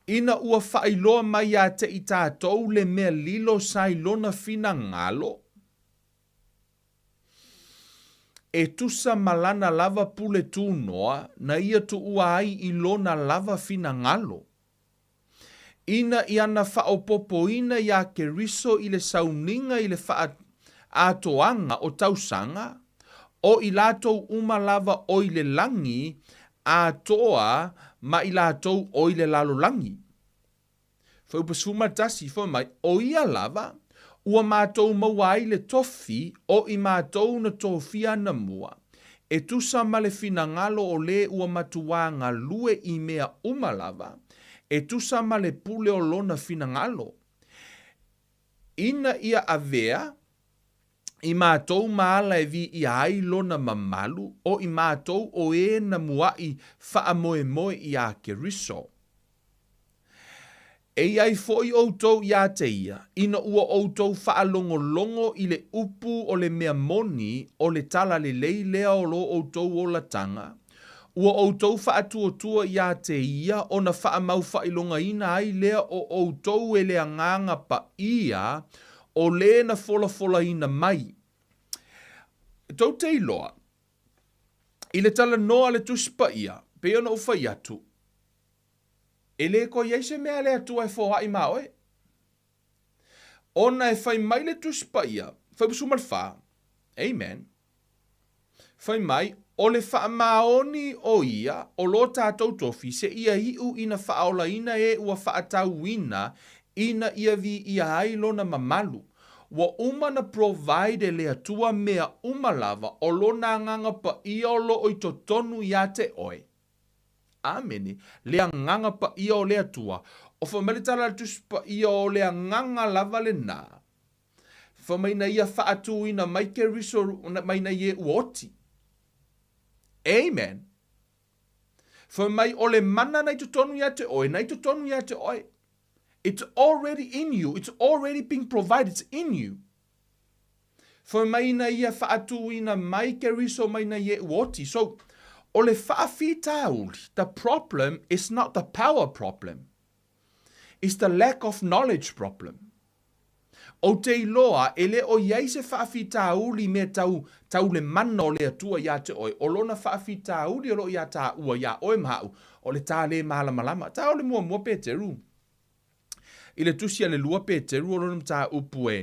Ina ua faailoa mai iā te i tatou le mea lilo sa i lona finagalo, E tusa ma lana lava pule tūnoa na ia tuua ai i lona lava finagalo. Ina i ana faaopopoina iā Keriso i le sauniga i le faaatoaga o tausaga, o i latou uma lava o i le lagi atoa ma i latou o i le lalolagi. Fuaiupu 11, fai mai, O ia lava, ua matou maua ai le tofi o i matou na tofia anamua, e tusa ma le finagalo o le ua matuā galue i mea uma lava, e tusa ma le pule o lona finagalo, ina ia avea i matou ma ala e viia ai lona mamalu, o i matou o e na muaʻi faamoemoe iā Keriso. E i ai foi ʻoutou iā te ia, ina ua ʻoutou faalogologo i le upu o le mea moni o le talalelei lea o lo ʻoutou olataga, ua ʻoutou faatuatua iā te ia ona faamaufaailogaina ai lea o ʻoutou e le Agaga Paia o lē na folafolaina mai. Tou te iloa, i le talanoa a le Tusi Paia, pei ona ou fai atu, E le toe i ai se mea a le Atua e foai ma oe. Ona e fai mai le Tusi Paia, Fuaiupu 14, Amen, fai mai, O le faamaoni o ia o lo tatou tofi seia iʻu ina faaolaina e ua faatauina ina ia viia ai lona mamalu. Ua uma na provide e le Atua mea uma lava o lona Agaga Paia o loo i totonu iā te oe. Amene. Le Agaga Paia o le Atua. O fai mai le tala a le Tusi Paia o le Agaga lava lenā. Fai mai na ia faatūina mai Keriso mai na ie ua oti. Amen. Fai mai o le mana na i totonu ia te oe, na i totonu ia te oe. It's already in you. It's already been provided. It's in you. Fai mai ina ia faatūina mai Keriso mai na ie ua oti. So, o le faafitauli, the problem is not the power problem. It's the lack of knowledge problem. Ou te iloa e le o i ai se faafitauli mea tau, tau le mana o le Atua iā te oe, o lona faafitauli o lo o iā tāua, iā oe ma aʻu, o le tā lē malamalama. Tā o le muamua Peteru. I le tusi a le lua Peteru o lona mataupu e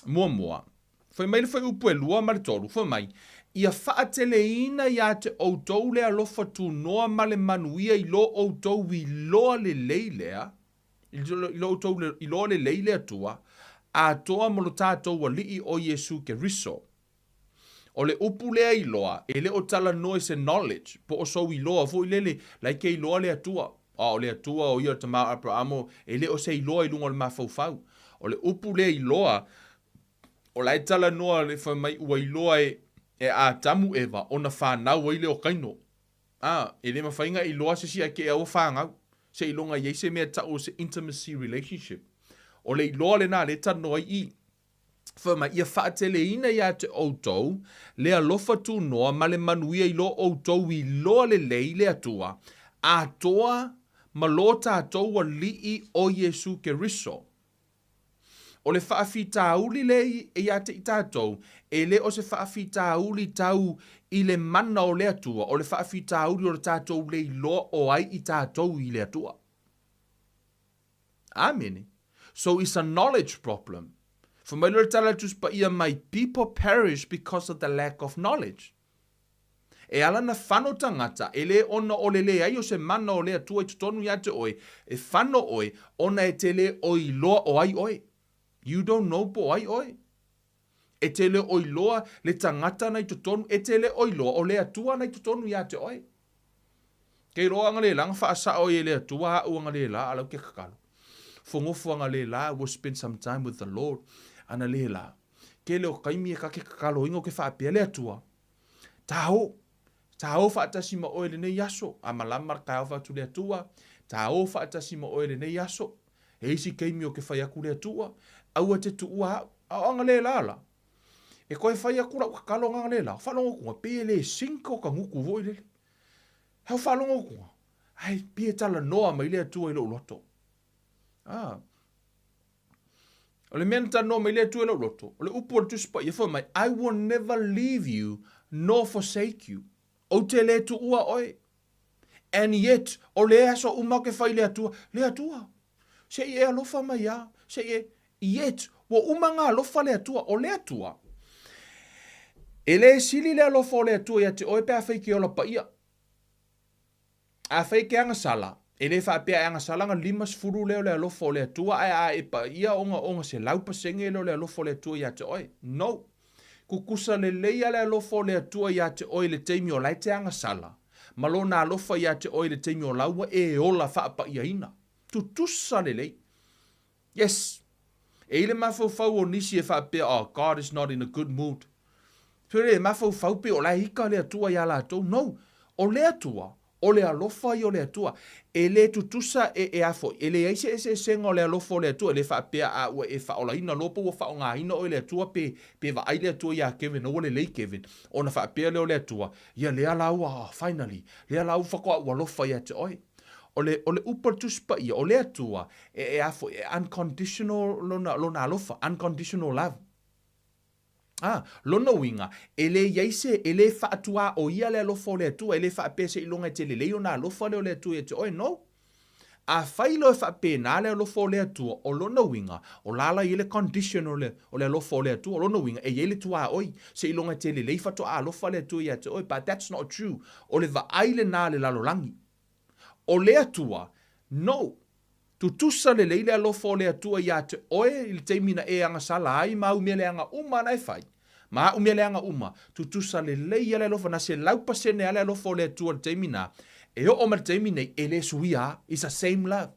muamua, fai mai le fuaiupu e lua ma le tolu, fai mai, Ia faateleina iā te ʻoutou le alofa tunoa ma le manuia i lo ʻoutou iloa lelei lea, i lo ʻoutou iloa lelei le Atua, atoa ma lo tatou Alii o Iesu Keriso. O le upu lea iloa, e le o talanoa i se knowledge, po o sou iloa foi lele, la e ke iloa le Atua. A o le Atua o ia o le tama o Aperamo, e le o se iloa i luga o le mafaufau. O le upu lea iloa, o la e talanoa le fai mai ua iloa e, e Atamu Eva ona fanau ai lea o Kaino. A, e le mafai ona iloa se isi ae ke ua fanau. Seiloga i ai se mea tau o se intimacy relationship. O le iloa lena lea e talanoa ai i. Fai mai, ia faateleina iā te ʻoutou le alofa tunoa ma le manuia i lo ʻoutou iloa lelei le Atua, atoa ma lo tatou Alii o Iesu Keriso. O le faafitauli lea iā te i tatou, e le o se faafitauli tau i le mana o le Atua, o le faafitauli o le tatou le iloa o ai i tatou i le Atua. Amene. So it's a knowledge problem. Fai mai loa le tala a le Tusi Paia, My people perish because of the lack of knowledge. E ala na fano tagata, e le ona o le leai o se mana o le Atua i totonu ia te oe, e fano oe, ona e te le o iloa o ai oe. You don't know po o ai oe. E te le o iloa le tagata na i totonu, e te le o iloa o le Atua na i totonu ia te oe. Ke iloa aga le la na faasao ai e le Atua a'u aga le la a lau ke kakalo. Fogofo aga le la, I will spend some time with the Lord ana le la. Kele o kaimi e ka ke kakaloina o ke faapea le Atua. Tāo! Tāo faatasi ma oe lenei aso, a malama le taeao fai atu le Atua, Tāo faatasi ma oe lenei aso. E isi taimi o ke fai aku le Atua, Aua te tuua a'u, a o aga le la la. E koe fai aku la'u kakalo aga le la, faalogo atu pei e le sync o ka guku foi lele. He faalogo atu, ai pei e talanoa mai le Atua i lo'u loto. Ah. O le mea na talanoa mai le Atua i lou loto, o le upu o le Tusi Paia fai mai, I will never leave you nor forsake you. Ou te le tuua oe. And yet, o le aso uma ke fai le Atua, le Atua, se i e alofa mai a, se i e, yet, ua uma ngā alofa le Atua, o le Atua. E le sili le alofa o le Atua ia te oe pe a fai ke ola paia. Afai ke agasala, e le faapea e agasala ga 50 lea o le alofa o le Atua ae a e paia ona ona 100% lea o le alofa o le Atua ia te oe. No. Kukusa lelei a le alofa o le Atua ia te oe i le taimi o la e te agasala, ma lona alofa ia te oe i le taimi o la ua e ola faapaiaina. Tutusa lelei. Yes! E i le mafaufau o nisi e faapea, Oh, God is not in a good mood. Pele e mafaufau pe o la e ika le Atua iā latou. No! O le Atua, o le alofa ia o le Atua. E le tutusa e, e a foi, e leai se eseesega o le alofa o le Atua, e le faapea a ua e faaolaina loa pe ua faaaogaina oe e le Atua pe, pe vaai le Atua iā Kevin, ua lelei Kevin, ona faapea lea o le Atua, ia lea la ua, oh, finally, lea la ua faatoa ou alofa ia te oe. O le, o le upu a le Tusi Paia, o le Atua, e, e a foi, e unconditional lona, lona alofa, unconditional love. Ah, lona uiga, e le iai se, e le faatuaoia le alofa o le Atua, e le faapea seiloga e te lelei ona alofa lea o le Atua ia te oe, no. Afai loa e faapena le alofa o le Atua, o lona uiga, o la la i ai le condition o le, o le alofa o le Atua, o lona uiga, e i ai le tuaoi, seiloga e te lelei faatoa alofa le Atua ia te oe, but that's not true. O le vaai lena a le lalolagi. O le Atua, no. Tutusa lelei le alofa o le Atua iā te oe i le taimi na e agasala ai ma au mea leaga uma na e fai, ma a'u mea leaga uma, tutusa lelei ia le alofa, na 100% a le alofa o le Atua i le taimi na, e oo mai le taimi nei, e le suia a, it's the same love.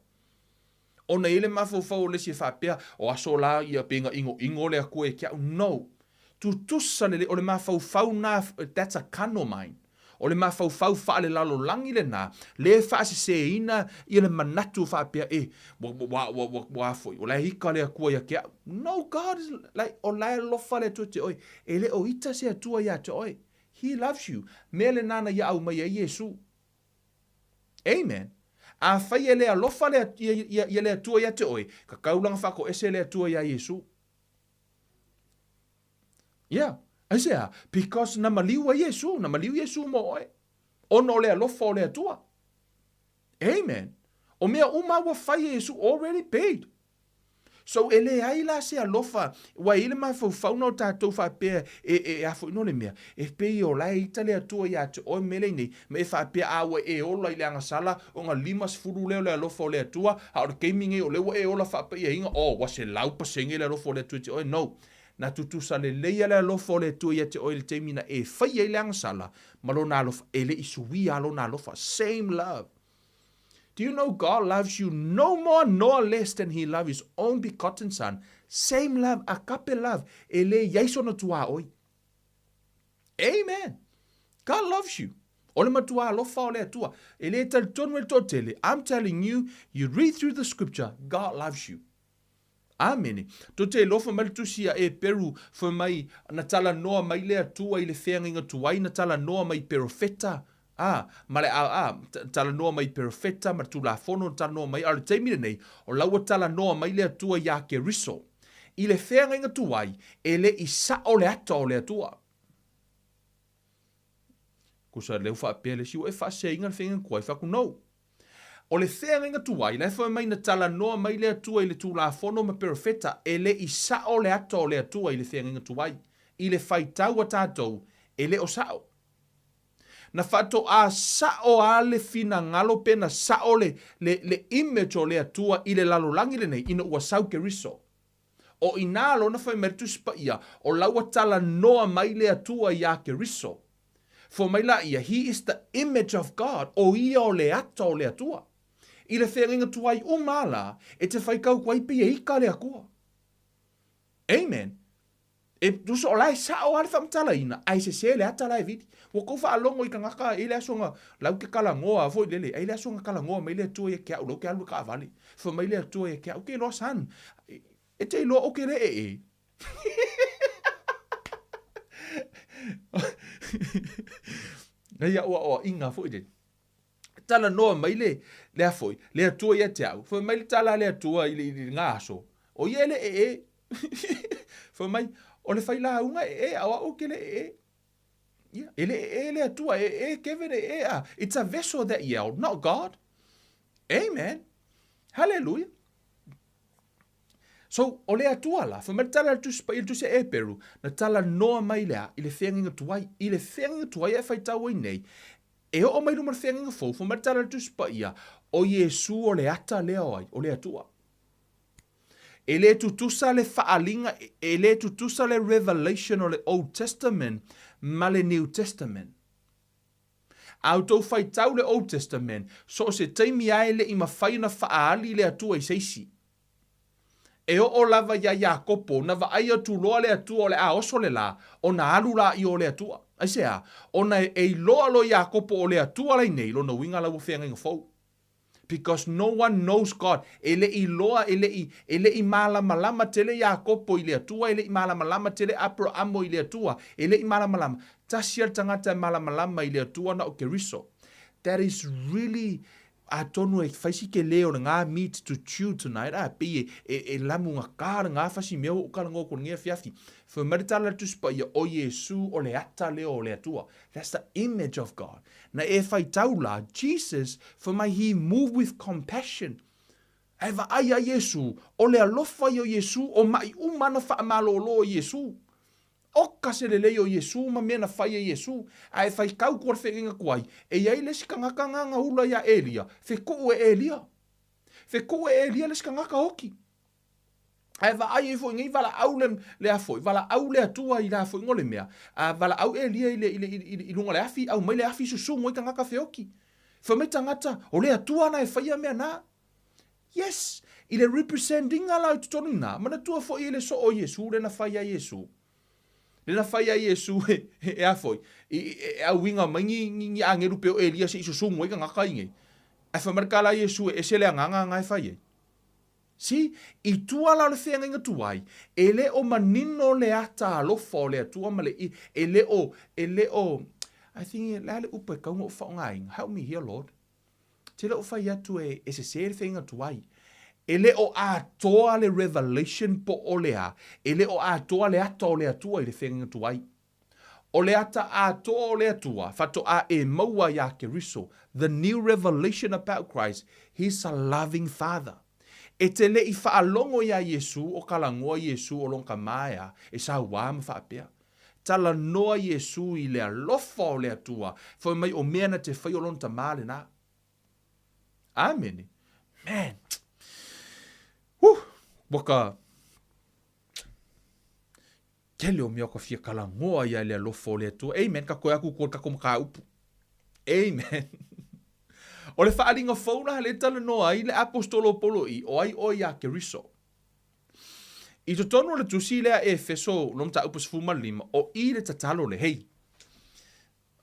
Ona e i ai le mafaufau o le isi e faapea, o aso la ia pe na inoino le Atua ia te a'u, no. Tutusa lelei, o le mafaufau na, that's a carnal mind. O le mafaufau faalelalolagi lena, le faaseseina ia le manatu faapea, e, ua, ua, ua, ua, ua a foi, o la e ika le Atua ia te a'u. No, God is, like, o la e alofa le Atua ia te oe. E le o ita se Atua ia te oe. He loves you. Mea lena na ia aumaia ai Iesu. Amen. Afai e le alofa le, ia, ia, ia le Atua ia te oe, ka kaulanga faatoese le Atua iā Iesu. Yeah. Aisea? Because na maliu ai Iesu, na maliu Iesu mo oe. Ona o le alofa o le Atua. Amen. O mea uma ua fai e Iesu, already paid. So e leai la se alofa, ua i ai le mafaufau na o tatou faapea e, e, e a foi no le mea, e pei o la e ita le Atua ia te oe me lenei, ma e faapea a ua e ola i le agasala o ga 50 lea o le alofa o le Atua, a o le taimi nei o lea ua e ola faapaiaina, oh, ua 100% le alofa o le Atua ia te oe. No. Na tutusa lelei a le alofa o le Atua ia te oe i le taimi na e fai ai le agasala ma lona alofa, e le i suia lona alofa. Same love. Do you know God loves you no more nor less than he loved his own begotten son? Same love, agape love, e le iai sona tuaoi. Amen. God loves you. O le matua alofa o le Atua. E le talitonu e le toatele. I'm telling you, you read through the scripture, God loves you. Amene. Tou te alofa mai le Tusi a Eperu, fai mai, na talanoa mai le Atua i le feagaiga tuai, na talanoa mai i perofeta, a, ma le, a, a, talanoa mai i perofeta, ma le Tulafono, na talanoa mai, a o le taimi lenei, o la ua talanoa mai le Atua iā Keriso. I le feagaiga tuai, e le i sa'o le ata o le Atua. Kusa leu faapea le isi ua e faaseseina le feagaiga tuai, fai atu, no. O le feagaiga tuai, la e fai mai na talanoa mai le Atua i le Tulafono ma Perofeta, e le i sao le ata o le Atua i le feagaiga tuai. I le faitau a tatou, e le o sao. Na faatoa sao a le finagalo pe na sao le, le, le image o le Atua i le lalolagi lenei ina ua sau Keriso. O i ina lona fai mai le Tusi Paia, o la ua talanoa mai le Atua iā Keriso. Fai mai laia, He is the image of God, o ia o le ata o le Atua. I le feagaiga tuai uma a la, e te faitau atu ai pei e ika le Atua. Amen. E tusa o la e sao a le faamatalaina, ae sese le ata la e vili. Ua tou faalogo i tagata e i le aso na lau te talanoa foi lele, e i le aso na talanoa mai le Atua ia te au, lau te alu i le taavale. Fai mai le Atua ia te au, ke iloa son, e te iloa ou te le ee. Nei au aoaiga foi lele. Talanoa mai le, le a foi, le Atua ia te au. Fai mai le tala a le Atua i le, i le ngā aso, o ia e le ee. Fai mai, o le failauga e ee, a o au ou te le ee. Ia, e le ee le Atua, e ee Kevin, e ee a. It's a vessel that yelled, not God. Amen. Hallelujah. So, o le Atua la, fai mai le tala a le Tusi Paia, le Tusi a Eperu, na talanoa mai le a, i le feagaiga tuai, i le feagaiga tuai e faitau ai nei, e oo mai luma le feagaiga fou, fai mai le tala a le Tusi Paia, o Iesu o le ata lea o ai, o le Atua. E le tutusa le faaaliga, e le tutusa le revelation o le Old Testament ma le New Testament. A outou faitau le Old Testament, so o se taimi lava e le i mafai ona faaali le Atua i se isi. E oo lava iā Iakopo, na vaai atu loa le Atua o le a oso le lā, ona alu la i o le Atua. Aisea? Ona e iloa loa Iakopo o le Atua lainei, lona uiga la ua feagaiga fou. Because no one knows God. E le i iloa, e le i, e le i malamalama tele Iakopo i le Atua, e le i malamalama tele Aperahamo i le Atua, e le i malamalama. Tasi a le tagata e malamalama i le Atua na o Keriso. That is really atonu e fai si tele o le ngā meat to chew tonight, a pei e, e, e lamu ngā le ngā fasi mea o kala ngō ko ngia fiafi. Fai mai le tala le Tusi Paia, o Iesu o le ata lea o le Atua. That's the image of God. Na e faitau la, Jesus, fai mai he moved with compassion. Ae vaai a Iesu, o le alofa ia o Iesu, o maʻi uma na faamalōlō e Iesu. Oka se lelei o Iesu ma mea na fai e Iesu. Ae faitau kua le feagaiga tuai, e i ai le isi tagata gagaula iā Elia, fekuʻu e Elia. Fekuʻu e Elia le isi tagata oki. Ae vaai ai foi nei valaau le, le a foi, valaau le Atua i la foi ngo le mea, a valaau Elia i le, i le, i, i, i luga le afi, au mai le afi susugu ai tagata feoki. Fai mai tagata, o le Atua na e faia mea na. Yes, i le representinga la i totonu ina, manatua foi e le soo o Iesu le na fai a Iesu. Le na fai a Iesu e, e, e a foi, i, e, e auiga mai ni, ni, ni angelu pe o Elia se i susugu ai tagata i nei. Ae fai mai le tala a Iesu e ese le agaga na e fai ai. See, i tua la o le feagaiga tuai, e le o manino le ata alofa o le Atua ma le i, e le o, e le o, I think, le a le upu e tatau ona ou faaaogaina, help me here Lord. Te le o fai atu e, e sesē le feagaiga tuai. E le o atoa le revelation po o le a, e le o atoa le ata o le Atua i le feagaiga tuai. O le ata atoa o le Atua, faatoa e maua iā Keriso, the new revelation about Christ, He's a loving Father. E te le i faalogo iā Iesu o kalagoa Iesu o lona tama ea, e sauā ma faapea. Talanoa Iesu i le alofa o le Atua, fai mai o mea na te fai o lona tama lena. Amene. Man. Whew. Ua ka Tele o mea o ka fia kalagoa ia le alofa o le Atua. Amen. Ka koe aku ko le tatou mataupu. Amen. O le faaaliga fou la le talanoa ai le Aposetolo o Paulo i, o ai oe iā Keriso. I totonu o le tusi lea Efeso no mataupu 15, o i le tatalo le, hey,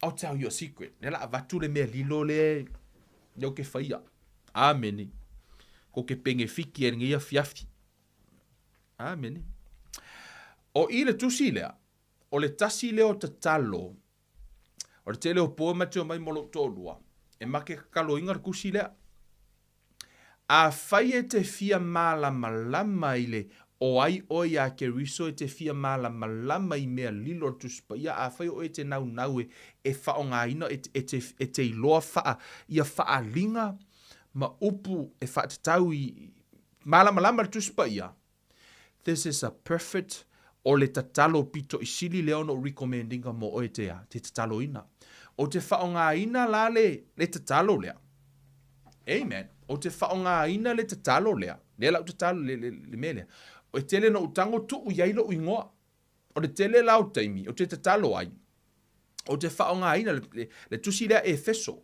I'll tell you a secret. Lea la avatu le mea lilo le lea ou ke faia. Amene. Ko ke penefiki e lenei afiafi. Amene. O i le tusi lea, o le tasi lea o tatalo, o le tele o po e matua mai mo lou toalua, e ma ke tataloina le tusi lea. Afai e te fia malamalama i le o ai oe iā Keriso e te fia malamalama i mea lilo o le Tusi Paia, afai o oe e te naunau e, e faaaogaina, e, e, te, e te iloa faa, ia faaaliga, ma upu e faatatau i malamalama le Tusi Paia. This is a perfect o le tatalo pito i sili lea ona ou recommend ina mo oe te a, te tataloina. Ou te faaaogaina la le, le tatalo lea. Amen. Ou te faaaogaina le tatalo lea. Lea la ou tatalo le, le, le mea lea. E tele na ou tago tuu i ai lou igoa. O le tele la o taimi ou te tatalo ai, ou te faaaogaina le, le, le tusi lea Efeso.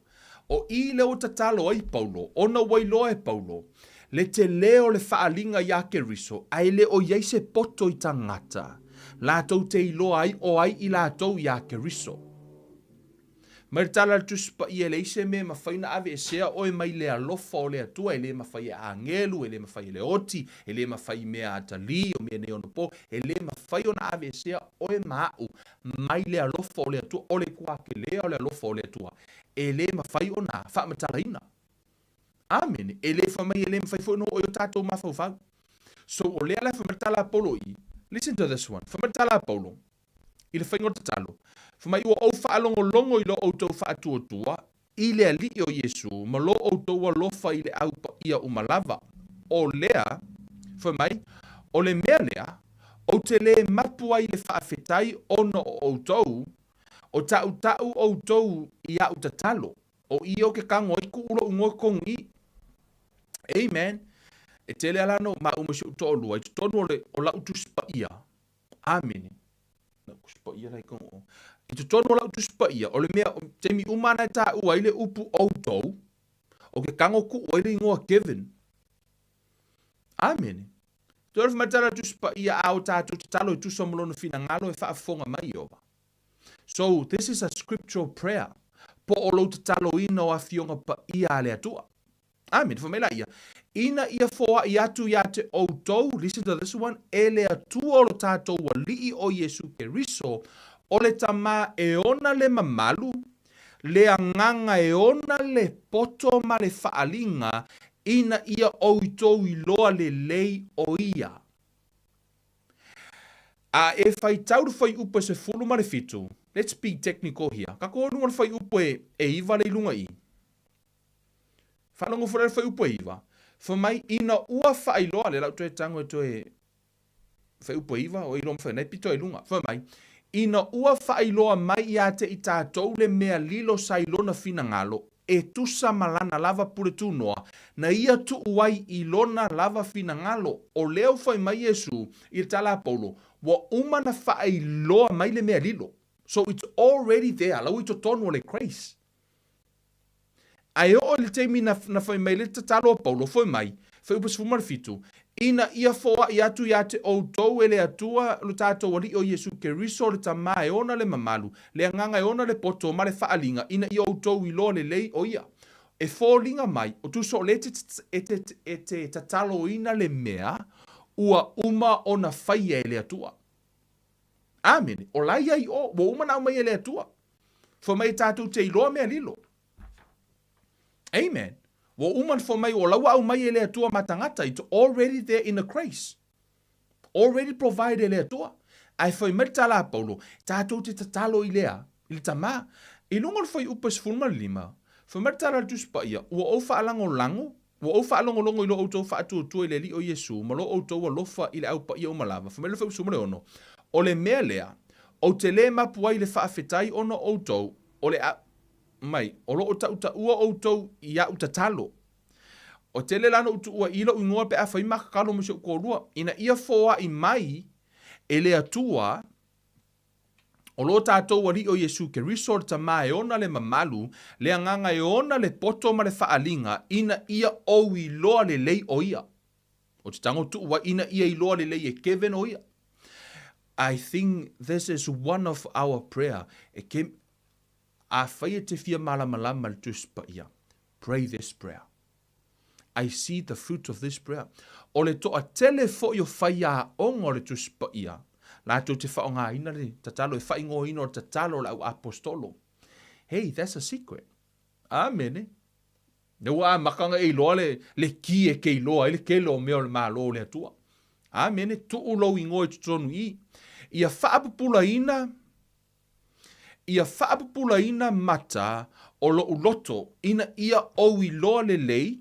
O i lea ua tatalo ai Paulo, ona ua iloa e Paulo le tele o le faaaliga iā Keriso, ae le o i ai se poto i tagata latou te iloa ai o ai i latou iā Keriso. Mai le tala a le Tusi Paia, e leai se mea e mafai ona aveesea oe mai le alofa o le Atua, e le mafai e agelu, e le mafai e le oti, e le mafai i mea atalii o mea nei onopo, e le mafai ona aveesea oe ma a'u mai le alofa o le Atua, o le kuakelea o le alofa o le Atua, e le mafai ona faamatalaina. Amene. E le fai mai e le mafai foi ona oo i o tatou mafaufau. So o lea la e fai mai le tala a Paulo i, listen to this one, fai mai le tala a Paulo, i le faiga o le tatalo, fai mai, Ua ou faalogologo i lo outou faatuatua i le Alii o Iesu ma lo outou alofa i le au paia uma lava. O lea, fai mai, o le mea lea, ou te lē mapu ai i le faafetai ona o outou, o taʻutaʻu outou i aʻu tatalo, o i o ke tago ai kuʻu loʻu igoa totonu i i. Amen. E tele ala no maʻu ma si oʻu toʻalua i totonu o le o laʻu Tusi Paia. Amene. Lau Tusi Paia la i totonu o. I totonu o lau Tusi Paia, o le mea, taimi uma ana e taua ai le upu outou, o ke tago kuʻu ai le igoa Kevin. Amene. Toe o le whamatala Tusi Paia a o tātou tatalo e tusa mo lona finagalo e faafofoga mai Ieova. So, this is a scriptural prayer. Po o lou tataloina o Afioga Paia a le Atua. Amene. Fai mai la ia, ina ia foai atu iā te outou, listen to this one, e le Atua o lo tātou Alii o Iesu Keriso, o le Tama e ona le mamalu, le Agaga e ona le poto ma le faaliga, ina ia outou iloa lelei o Ia. A e faitau le fuaiupu e 17, let's be technical here, ka ko luga le fuaiupu e 9 le i luga i i. Faalogo foi la le fuaiupu e 9, fai mai, ina ua faailoa, lea la ua toe tago e toe fuaiupu e 9, o iloa mafai ona e pito ai i luga, fai mai, ina ua faailoa mai ia te i tatou le mea lilo sa i lona finagalo, e tusa ma lana lava pule tunoa, na ia tuu ai i lona lava finagalo. O lea ua fai mai Iesu i le tala a Paulo, ua uma na faailoa mai le mea lilo. So it's already there, la ua i totonu o le grace. Ae oo i le taimi na, na fai mai le tatalo a Paulo, fai mai, Fuaiupu 17, Ina ia foai atu ia te outou e le Atua lo tatou Alii o Iesu Keriso le Tama e ona le mamalu, le Agaga e ona le poto ma le faaliga, ina ia outou iloa lelei o Ia. E foliga mai, o tusa o le e te, e te tataloina le mea ua uma ona faia e le Atua. Amene. O la ia i o, ua uma ona aumai e le Atua. Fai mai e tatou te iloa mea lilo. Amen. Ua uma ona fai mai, o la ua aumai e le Atua ma tagata. It's already there in the grace. Already provided e le Atua. Ae fai mai le tala a Paulo, tatou te tatalo i lea, i le Tama. I luga o le fuaiupu e 15, fai mai le tala a le Tusi Paia, ua ou faalagolago, Ua ou faalogologo i lo outou faatuatua i le Alii o Iesu, ma lo outou alofa i le au paia uma lava. Fai mai le fuaiupu 16, O le mea lea, ou te lē mapu ai i le faafetai ona o outou, o le a mai, o lo o taʻutaʻua outou i aʻu tatalo. O tele la na ou tuua i lou igoa pe a fai ma tatalo ma si ou toalua, ina ia foai mai e le Atua O lo tatou Alii o Iesu Keriso le Tama e ona le mamalu, le Agaga e ona le poto ma le faaliga, ina ia ou iloa lelei o Ia. O te tago tuu ai, ina ia iloa lelei e Kevin o Ia. I think this is one of our prayer. E ke, afai e te fia malamalama le Tusi Paia, pray this prayer. I see the fruit of this prayer. O le toatele foi o faiaoga o le Tusi Paia, latou te faaaogaina le tatalo e faaigoaina o le tatalo o le au aposetolo. Hey, that's a secret. Amene. Lea ua amata ona e iloa le, le ki e ke iloa ai le tele o mea o le Malo o le Atua. Amene. Tuu lou igoa i totonu i i. Ia faapupulaina Ia faapupulaina mata o loʻu loto ina ia ou iloa lelei.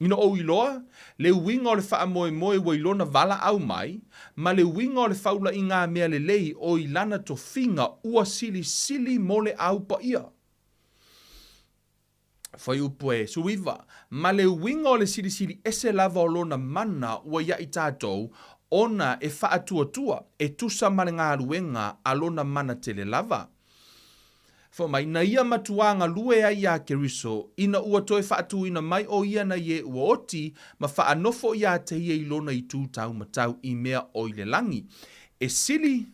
Ina ou iloa le uiga o le faamoemoe ua i lona valaau mai, ma le uiga o le faulaiga mea lelei o i lana tofiga ua silisili mo le Au Paia. Fuaiupu e 19, ma le uiga o le silisili ese lava o lona mana ua ia i tatou, ona e faatuatua, e tusa ma le galuega a lona mana tele lava. Fai mai, na ia matuā galue ai iā Keriso, ina ua toe faatuina mai ʻo ia nai e ua oti ma faanofo iā te ia i lona itu taumatau i mea o i le lagi. E sili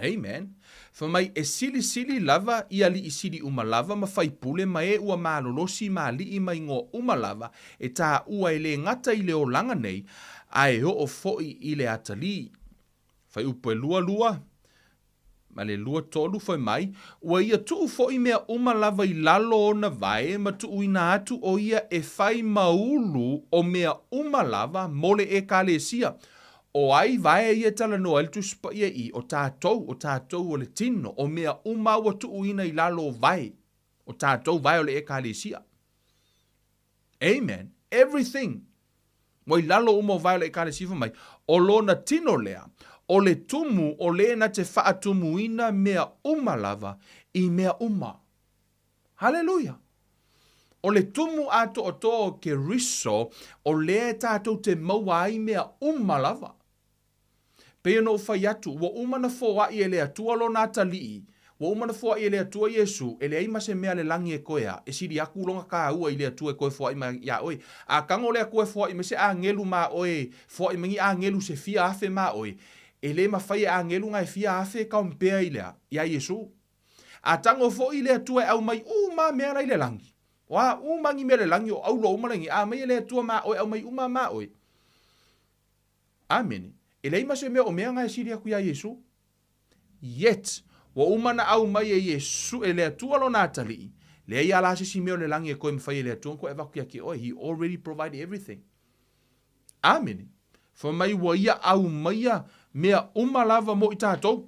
Amen. Fai mai, e silisili lava i aliʻi sili uma lava ma faipule ma e ua malolosi ma aliʻi ma igoa uma lava e taua e lē gata i le olaga nei, a e oo foʻi i le atalii. Fuaiupu e 22 ma le 23, fai mai, Ua ia tuu foʻi mea uma lava i lalo ona vae ma tuuina atu ʻo ia e fai ma ulu o mea uma lava mo le ʻEkalesia. ʻO ai vae ia e talanoa ai le Tusi Paia i, ʻo tatou, ʻo tatou o le tino, o mea uma ua tuuina i lalo o vae, o tatou vae o le ʻEkalesia. Amen. Everything. Ua i lalo uma o vae o le ʻEkalesia fai mai, ʻo lona tino lea, ʻo le tumu o lē na te faatumuina mea uma lava i mea uma. Haleluia! ʻO le tumu atoatoa o Keriso, ʻo lea e tatou te maua ai mea uma lava. Pei ona ou fai atu, ua uma na foaʻi e le Atua lona atalii, ua uma na foaʻi e le Atua Iesū, e leai ma se mea a le lagi e koe a, e sili aku lona kāua i le Atua e koe foaʻi mai iā ʻoe. A tago le Atua e foaʻi mai se ʻāgelu ma ʻoe, foaʻi mai ni ʻāgelu se fia afe ma ʻoe, e lē mafai e ʻāgelu na e fia afe e compare i le a, iā Iesū. A tago foʻi le Atua e ʻaumai uma mea la i le lagi. O a uma ni mea le lagi, o ʻaulo uma lagi, a aumai e le Atua ma ʻoe, ʻaumai uma ma ʻoe. Amene. E leai ma se mea o mea na e sili aku iā Iesū. Yet, ua uma na ʻaumai e Iesū, e le Atua lona atalii, leai a la se isi mea o le lagi e koe mafai e le Atua na koe avatu ia ke ʻoe. He already provided everything. Amene. Fai mai ua ia ʻaumaia mea uma lava mo i tatou.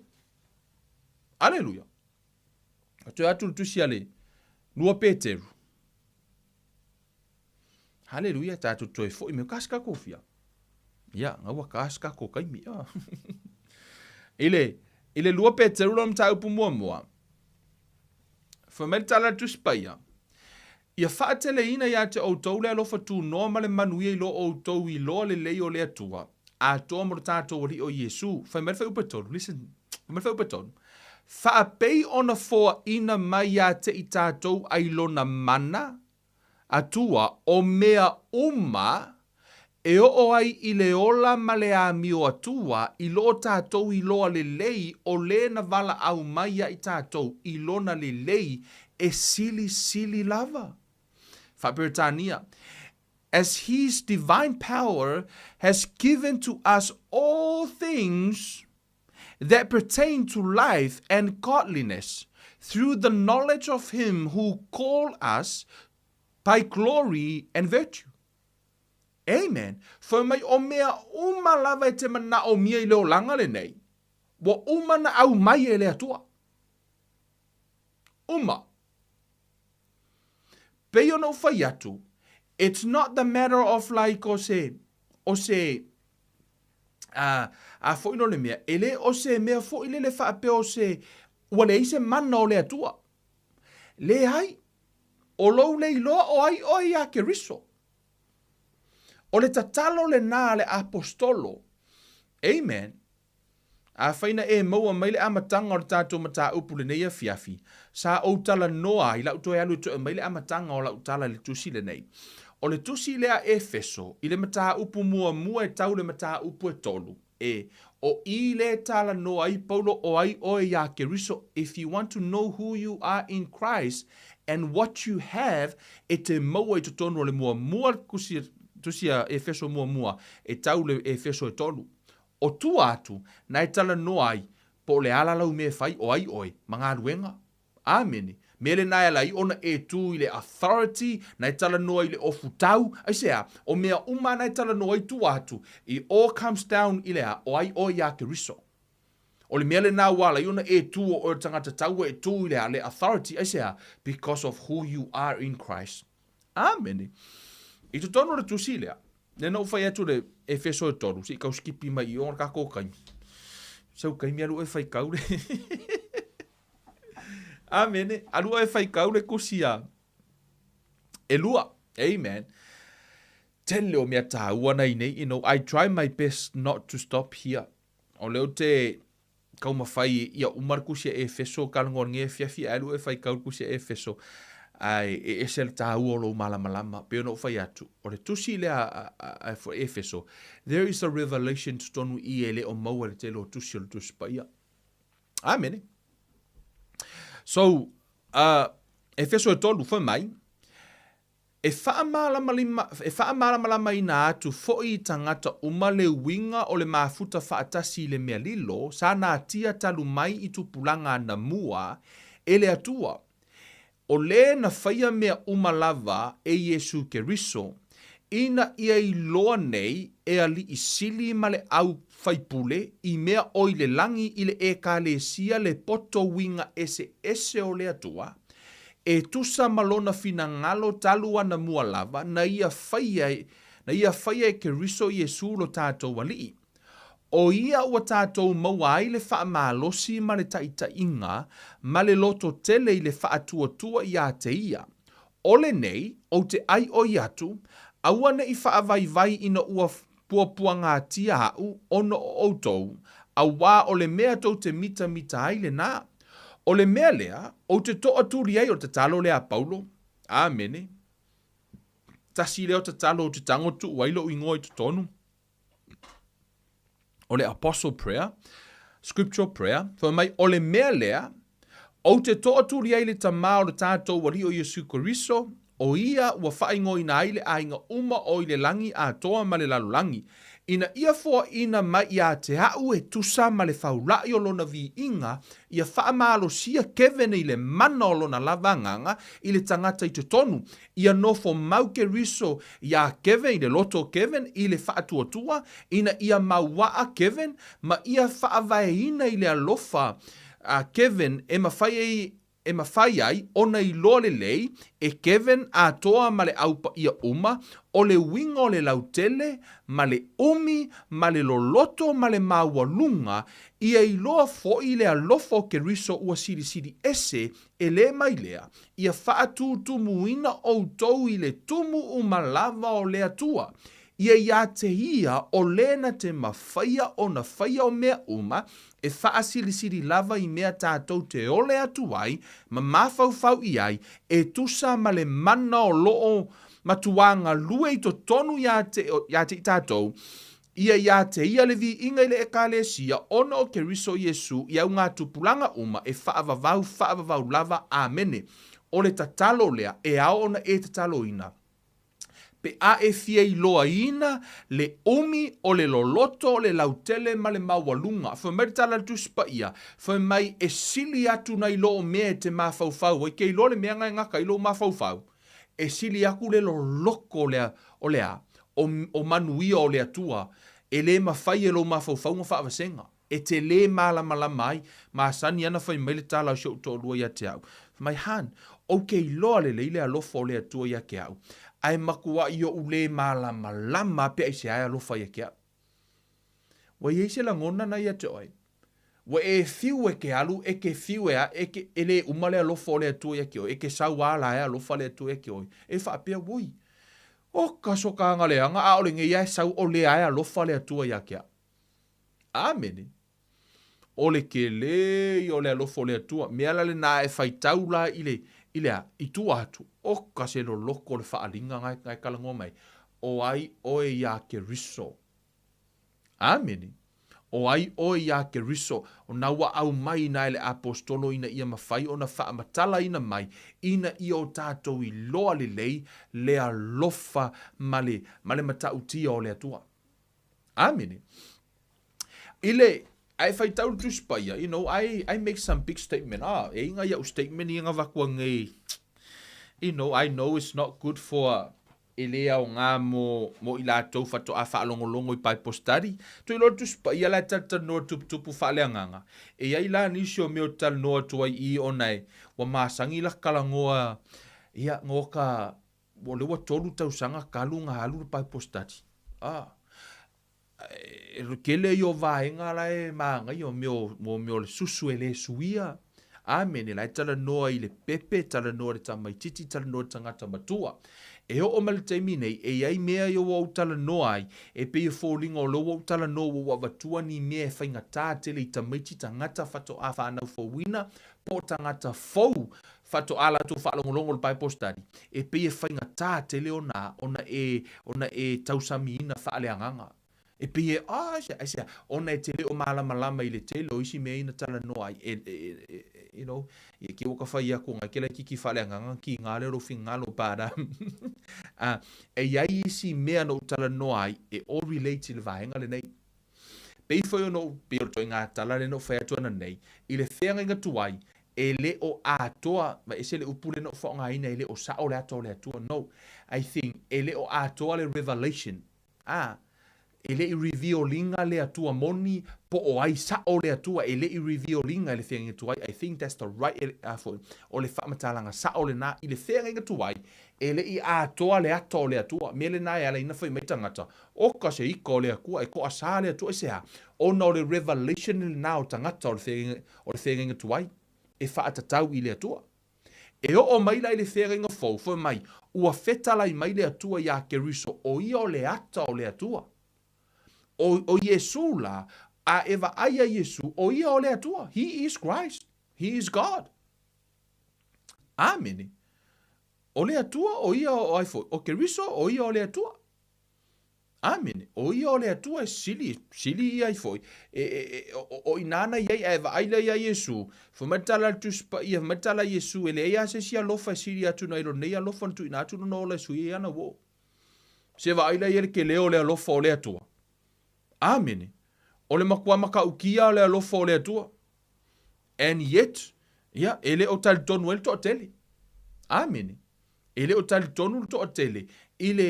Aleluia. A toe atu le tusi a le lua Peteru. Haleluia, tatou toe foʻi mai. Kasi ka kofia. Ia, gaua kasi ka ko kaimi. I le, i le lua Peteru lona mataupu muamua. Fai mai le tala a le Tusi Paia, Ia faateleina iā te outou le alofa tunoa ma le manuia i lo outou iloa lelei o le Atua, atoa mo le tatou Alii o Iesu. Fai mai le fuaiupu e tolu, listen, fai mai le fuaiupu e tolu, Faapei ona foaina mai iā te i tatou ai lona mana, Atua, o mea uma e oo ai i le ola ma le amio Atua i lo tatou iloa lelei o lē na valaau mai ia i tatou i lona lelei e silisili lava. Faa-Peretania, As his divine power has given to us all things that pertain to life and godliness, through the knowledge of him who called us by glory and virtue. Amen. Fai mai o mea uma lava e te manaʻomia i le olaga lenei, ua uma na ʻaumai e le Atua. Uma. Pei ona ou fai atu, it's not the matter of like o se, o se, a, a foʻi no le mea, e le o se mea foʻi lele faapea o se, ua leai se mana o le Atua. Leai, o lou le iloa o ai ʻoe iā Keriso. O le tatalo lenā a le Aposetolo. Amen. Afai na e maua mai le amataga o le tatou mataupu lenei afiafi, sa ou talanoa ai lau toe alu e toe mai le amataga o lau tala i le tusi lenei. O le tusi lea Efeso i le mataupu muamua e tau le mataupu e tolu, e, o i le talanoa ai Paulo o ai ʻoe iā Keriso, if you want to know who you are in Christ and what you have, e te maua i totonu o le muamua tusi a Efeso muamua e tau le Efeso e tolu. O tua atu, na e talanoa ai, po o le a la lau mea e fai, o ai ʻoe, ma galuega. Amene. Mea lenā e ala ai ona e tū i le authority, na e talanoa i le ofutau, aisea, o mea uma na e talanoa ai tua atu, it all comes down i le a, o ai ʻoe iā Keriso. O le mea lenā ua ala ai ona e tū o ʻoe o le tagata taua e tū i le a, le authority, aisea, because of who you are in Christ. Amene. I totonu o le tusi lea, lea na ou fai atu le Efeso e tolu, se i kau skipi mai i o le kākou kaimi. Sau kaimi alu oe faikau le. Amene. Alu oe faikau le kusi a e lua. Amen. Tele o mea tāua nei nei, you know, I try my best not to stop here. O lea ou te taumafai ia uma le tusi a Efeso talanoa i lenei afiafi ae alu oe e faitau le tusi a Efeso ae e ese le taua o lou malamalama. Pei ona ou fai atu, o le tusi lea a Efeso, there is a revelation totonu i i e le o maua i le tele o tusi o le Tusi Paia. Amene. So, Efeso e tolu, fai mai, E faamalamalamaina atu foi i tagata uma le uiga o le mafuta faatasi i le mea lilo sa natia talu mai i tupulaga anamua e le Atua, o le na faia mea uma lava e Iesu Keriso, ina ia iloa nei e Alii Sili ma le au faipule i mea o i le lagi i le Ekalesia le poto uiga eseese o le Atua, E tusa ma lona finagalo talu anamua lava na ia faia na ia faia e Keriso Iesu lo tatou Alii. ʻO ia ua tatou maua ai le faamalosi ma le taitaiga ma le loto tele i le faatuatua iā te ia. ʻO lenei, ou te ʻai ʻoi atu, aua ne i faavaivai ina ua puapuagatia aʻu ona o ʻoutou, auā o le mea tou te mitamita ai lenā. ʻO le mea lea, ou te toʻatuli ai o le tatalo lea a Paulo. Āmene. Tasi lea o tatalo ou te tago tuu ai loʻu igoa i totonu. O le Apostle Prayer, Scriptural Prayer, fai mai, ʻO le mea lea, ou te toʻatuli ai le Tamā o le tatou Alii o Iesu Keriso, ʻo ia ua faaigoaina ai le ʻaiga uma o i le lagi atoa ma le lalolagi, ina ia foaʻina mai iā te aʻu e tusa ma le faulaʻi o lona viiga, ia faamalosia kevene i le mana o lona lava agaga i le tagata i totonu, ia nofo mau Keriso iā Kevin i le loto o Kevin i le faatuatua, ina ia mauaʻa Kevin ma ia faavaeina i le alofa a Kevin e mafai ai e mafai ai ona iloa lelei e Kevin atoa ma le au paia uma o le uiga o le lautele ma le umi ma le loloto ma le maualuga, ia iloa foʻi le alofa o Keriso ua silisili ese e lē mai lea, ia faatutumuina ʻoutou i le tumu uma lava o le Atua, ia iā te ia o lē na te mafaia ona faia o mea uma, e faasilisili lava i mea tatou te ole atu ai ma mafaufau i ai, e tusa ma le mana o loo matuā galue i totonu iā te, iā te i tatou, Ia iā te ia le viiga i le Ekalesia ona o Keriso Iesu i au ngā tupulaga uma e faavavau faavavau lava. Amene. O le tatalo lea e ao ona e tataloina, pe a e fia iloaina le umi o le loloto o le lautele ma le maualuga. Fai mai le tala a le Tusi Paia, fai mai e sili atu nai lo o mea e te mafaufau ai, ke iloa le mea nga e gata ai lou mafaufau. E sili aku le loloko o le, o le a? O, o manuia o le Atua, e lē mafai e lou mafaufauga faavasega, e te lē malamalama ai. Masani ana fai mai le tala o si ou toalua ia te au, fai mai, Han, ou ke iloa lelei le alofa o le Atua ia ke au, ae makuaʻi oʻu lē malamalama pe aisea e alofa ia ke au. Ua i ai se lagona na ia te oe? Ua e fiu e ke alu, e ke fiu e aʻe, e ke, e lē uma le alofa o le Atua ia ke oe, e ke sau a la e alofa le Atua ia ke oe. E faapea, Oi, o ka sokaga leaga, ʻaʻole nei ia e sau o lea e alofa le Atua ia ke aʻu. Amene. O le kele ia o le alofa o le Atua. Mea la lenā e faitau la i le, i le a, i tua atu, o ka se loloko o le faaliga nga, nga e talanoa mai, o ai oe iā Keriso. Amene. O ai ʻoe iā Keriso, o na ua ʻaumai inā e le ʻApostolo ina ia mafai ona faamatalaina mai ina ia o tatou iloa lelei le alofa ma le, ma le matautia o le Atua. Amene. I le, a e faitau le Tusi Paia, you know, I, I make some big statement, ah, e inga iaʻu statement ia ngavaku anei, you know, I know it's not good for E lē aoga mo, mo i latou faatoa faalogologo i Bible study. Toe iloa le Tusi Paia la e talatalanoa tuputupu faaleagaga. E i ai la nisi o mea o talanoa atu ai i ona e ua masani la talanoa ia no ka O lea ua tolu tausaga talu ona alu le Bible study. Ah, e tele ia o vaega la e manaia o mea o, mo mea o le susu e le suia. Amene, la e talanoa i le pepe, talanoa i le tamaititi, talanoa i le tagata matua. E oo mai le taimi nei, e i ai mea ia ua ou talanoa ai, e pei e foliga o lea ua ou talanoa ua ou avatua ni mea e faigata tele i tamaiti tagata faatoa fanau fouina, po o tagata fou faatoa latou faalogologo i le Bible study, e pei e faigata tele ona, ona e, ona e tausamiina faaleagaga. E pei e, ah, aisea, aisea, ona e te le o malamalama i le tele o isi mea ia na talanoa ai, e, e, e, you know, ia ki ua ka fai aku ngai ke laititi faaleagaga ki ngā leo lou finagalo but um, uh, e i ai isi mea na ou talanoa ai e all relate i le vaega lenei. Pei foi ona ou, pei o le ituaiga tala lea na ou fai atu ananei, i le feagaiga tuai, e le o atoa, ma ese le upu lea na ou faaaogaina, e le o sao le ata o le Atua. No, I think e le o atoa le revelation. A, e le i reveal ina le Atua moni, po o ai sao le Atua, e le i reveal ina e le feagaiga tuai, I think that's the right, a foi, o le faamatalaga sao lena, i le feagaiga tuai, e le i atoa le ata o le Atua, mea lena e ala ai ona fai mai tagata, oka se ika o le Atua, e toasā le Atua, aisea? Ona o le revelation lena o tagata o le feagaiga, o le feagaiga tuai, e faatatau i le Atua. E oo mai la i le feagaiga fou, fai mai, ua fetalai mai le Atua iā Keriso, ʻo ia o le ata o le Atua. ʻO, ʻo Iesū la, a e vaai iā Iesū, ʻo ia o le Atua. He is Christ. He is God. ʻĀmene. ʻO le Atua, ʻo ia o ai foi? ʻO Keriso, ʻo ia o le Atua. ʻĀmene. ʻO ia o le Atua e sili, sili ia ai foi, e, e, e, o, o i nāna i ai, a e vaai lea iā Iesū, fai mai le tala a le Tusi Paia, fai mai le tala a Iesū, e leai lava se isi alofa e sili atu nai lo nei alofa na tuuina atu lona ola e sui ai ana uo. Se vaai lea i ai le tele o le alofa o le Atua. ʻĀmene. ʻO le makuā matautia o le alofa o le Atua. And yet, ia, e le o talitonu ai le toatele. ʻĀmene. E le o talitonu le toatele i le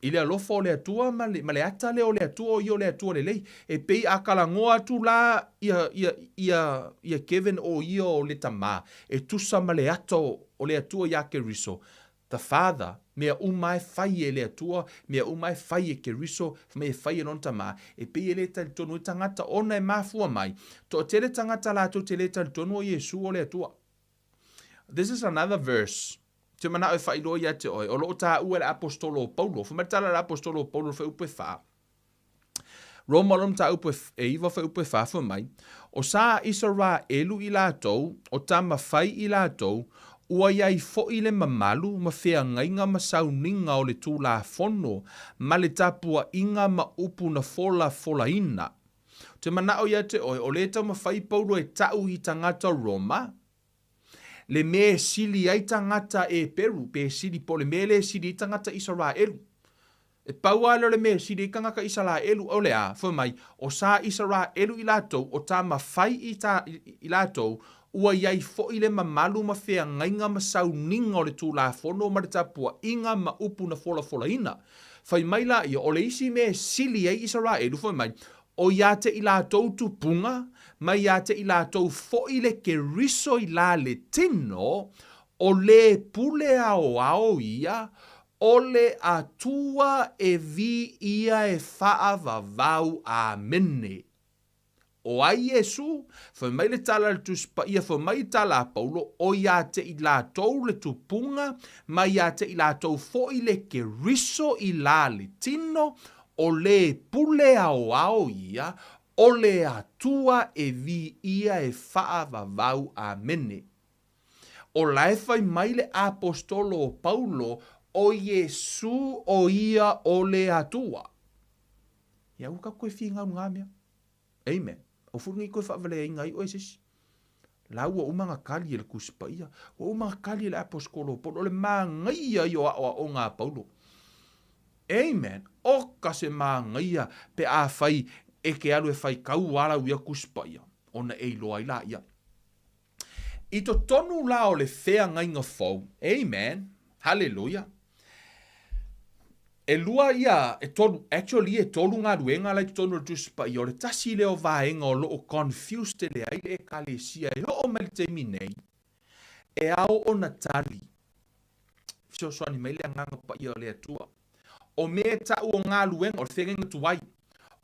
I le alofa o le Atua ma le, ma le ata lea o le Atua o ia o le Atua lelei. E pei a talanoa atu la ia, ia, ia, ia Kevin o ia o le Tamā, e tusa ma le ata o, o le Atua iā Keriso, the Father, mea uma e fai e le Atua, mea uma e fai e Keriso, fai mai e fai e lona Tamā, e pei e le talitonu ai tagata ona e mafua mai, toatele tagata latou te le talitonu o Iesu o le Atua. This is another verse. Te manao e faailoa ia te oe, o loo taua e le aposetolo o Paulo. Fai mai le tala a le aposetolo o Paulo fuaiupu e fa. Roma lona mataupu e iva fuaiupu e fa, fai mai, O sa Isaraelu i latou, o tama fai i latou, ua i ai foi le mamalu ma feagaiga ma sauniga o le Tulafono ma le tapuaiga ma upu na folafolaina. Ou te manao ia te oe, o le taumafai Paulo e ta'u i tagata Roma, le mea e sili ai tagata Eperu, pe sili, po o le mea lea e sili ai tagata Isaraelu. E pau lava lea o le mea e sili ai tagata Isaraelu, o le a? Fai mai, o sa Isaraelu i latou, o tama fai i, ta, i latou, ua i ai foi le mamalu ma feagaiga ma sauniga o le Tulafono ma le tapuaiga ma upu na folafolaina. Fai mai laia, o le isi mea e sili ai Isaraelu, fai mai, o ia te i latou tupuga, ma ia te i latou foi le Keriso i la le tino, o le pule aoao ia, o le Atua e viia e faavavau. Amene. O ai Iesū? Fai mai le tala a le Tusi Paia, fai mai le tala a Paulo, o ia te i latou le tupuga, ma ia te i latou foi le Keriso i la le tino, o le pule aoao ia, o le Atua e viia e faavavau. Amene. O la e fai mai le aposetolo o Paulo, o Iesū o ia o le Atua. Ia aua tatou toe finau i na mea. Amen. Aua foi nei toe faavaleaina ai oe e se isi. La ua uma ona tali e le Tusi Paia. Ua uma ona tali e le aposetolo o Paulo. O le manaia ia o aoaoga a Paulo. Amen. Oka se manaia pe afai e te alu e faitau a lau ia Tusi Paia, ona e iloa ai laia. I totonu la o le feagaiga fou, amen, hallelujah, e lua ia, e tolu, actually e tolu galuega la i totonu o le Tusi Paia, o le tasi lea o vaega o lo o confused tele ai le Ekalesia e oo mai le taimi nei, e ao ona tali. Fesoasoani mai le Agaga Paia o le Atua. O mea e tau o galuega, o le feagaiga tuai.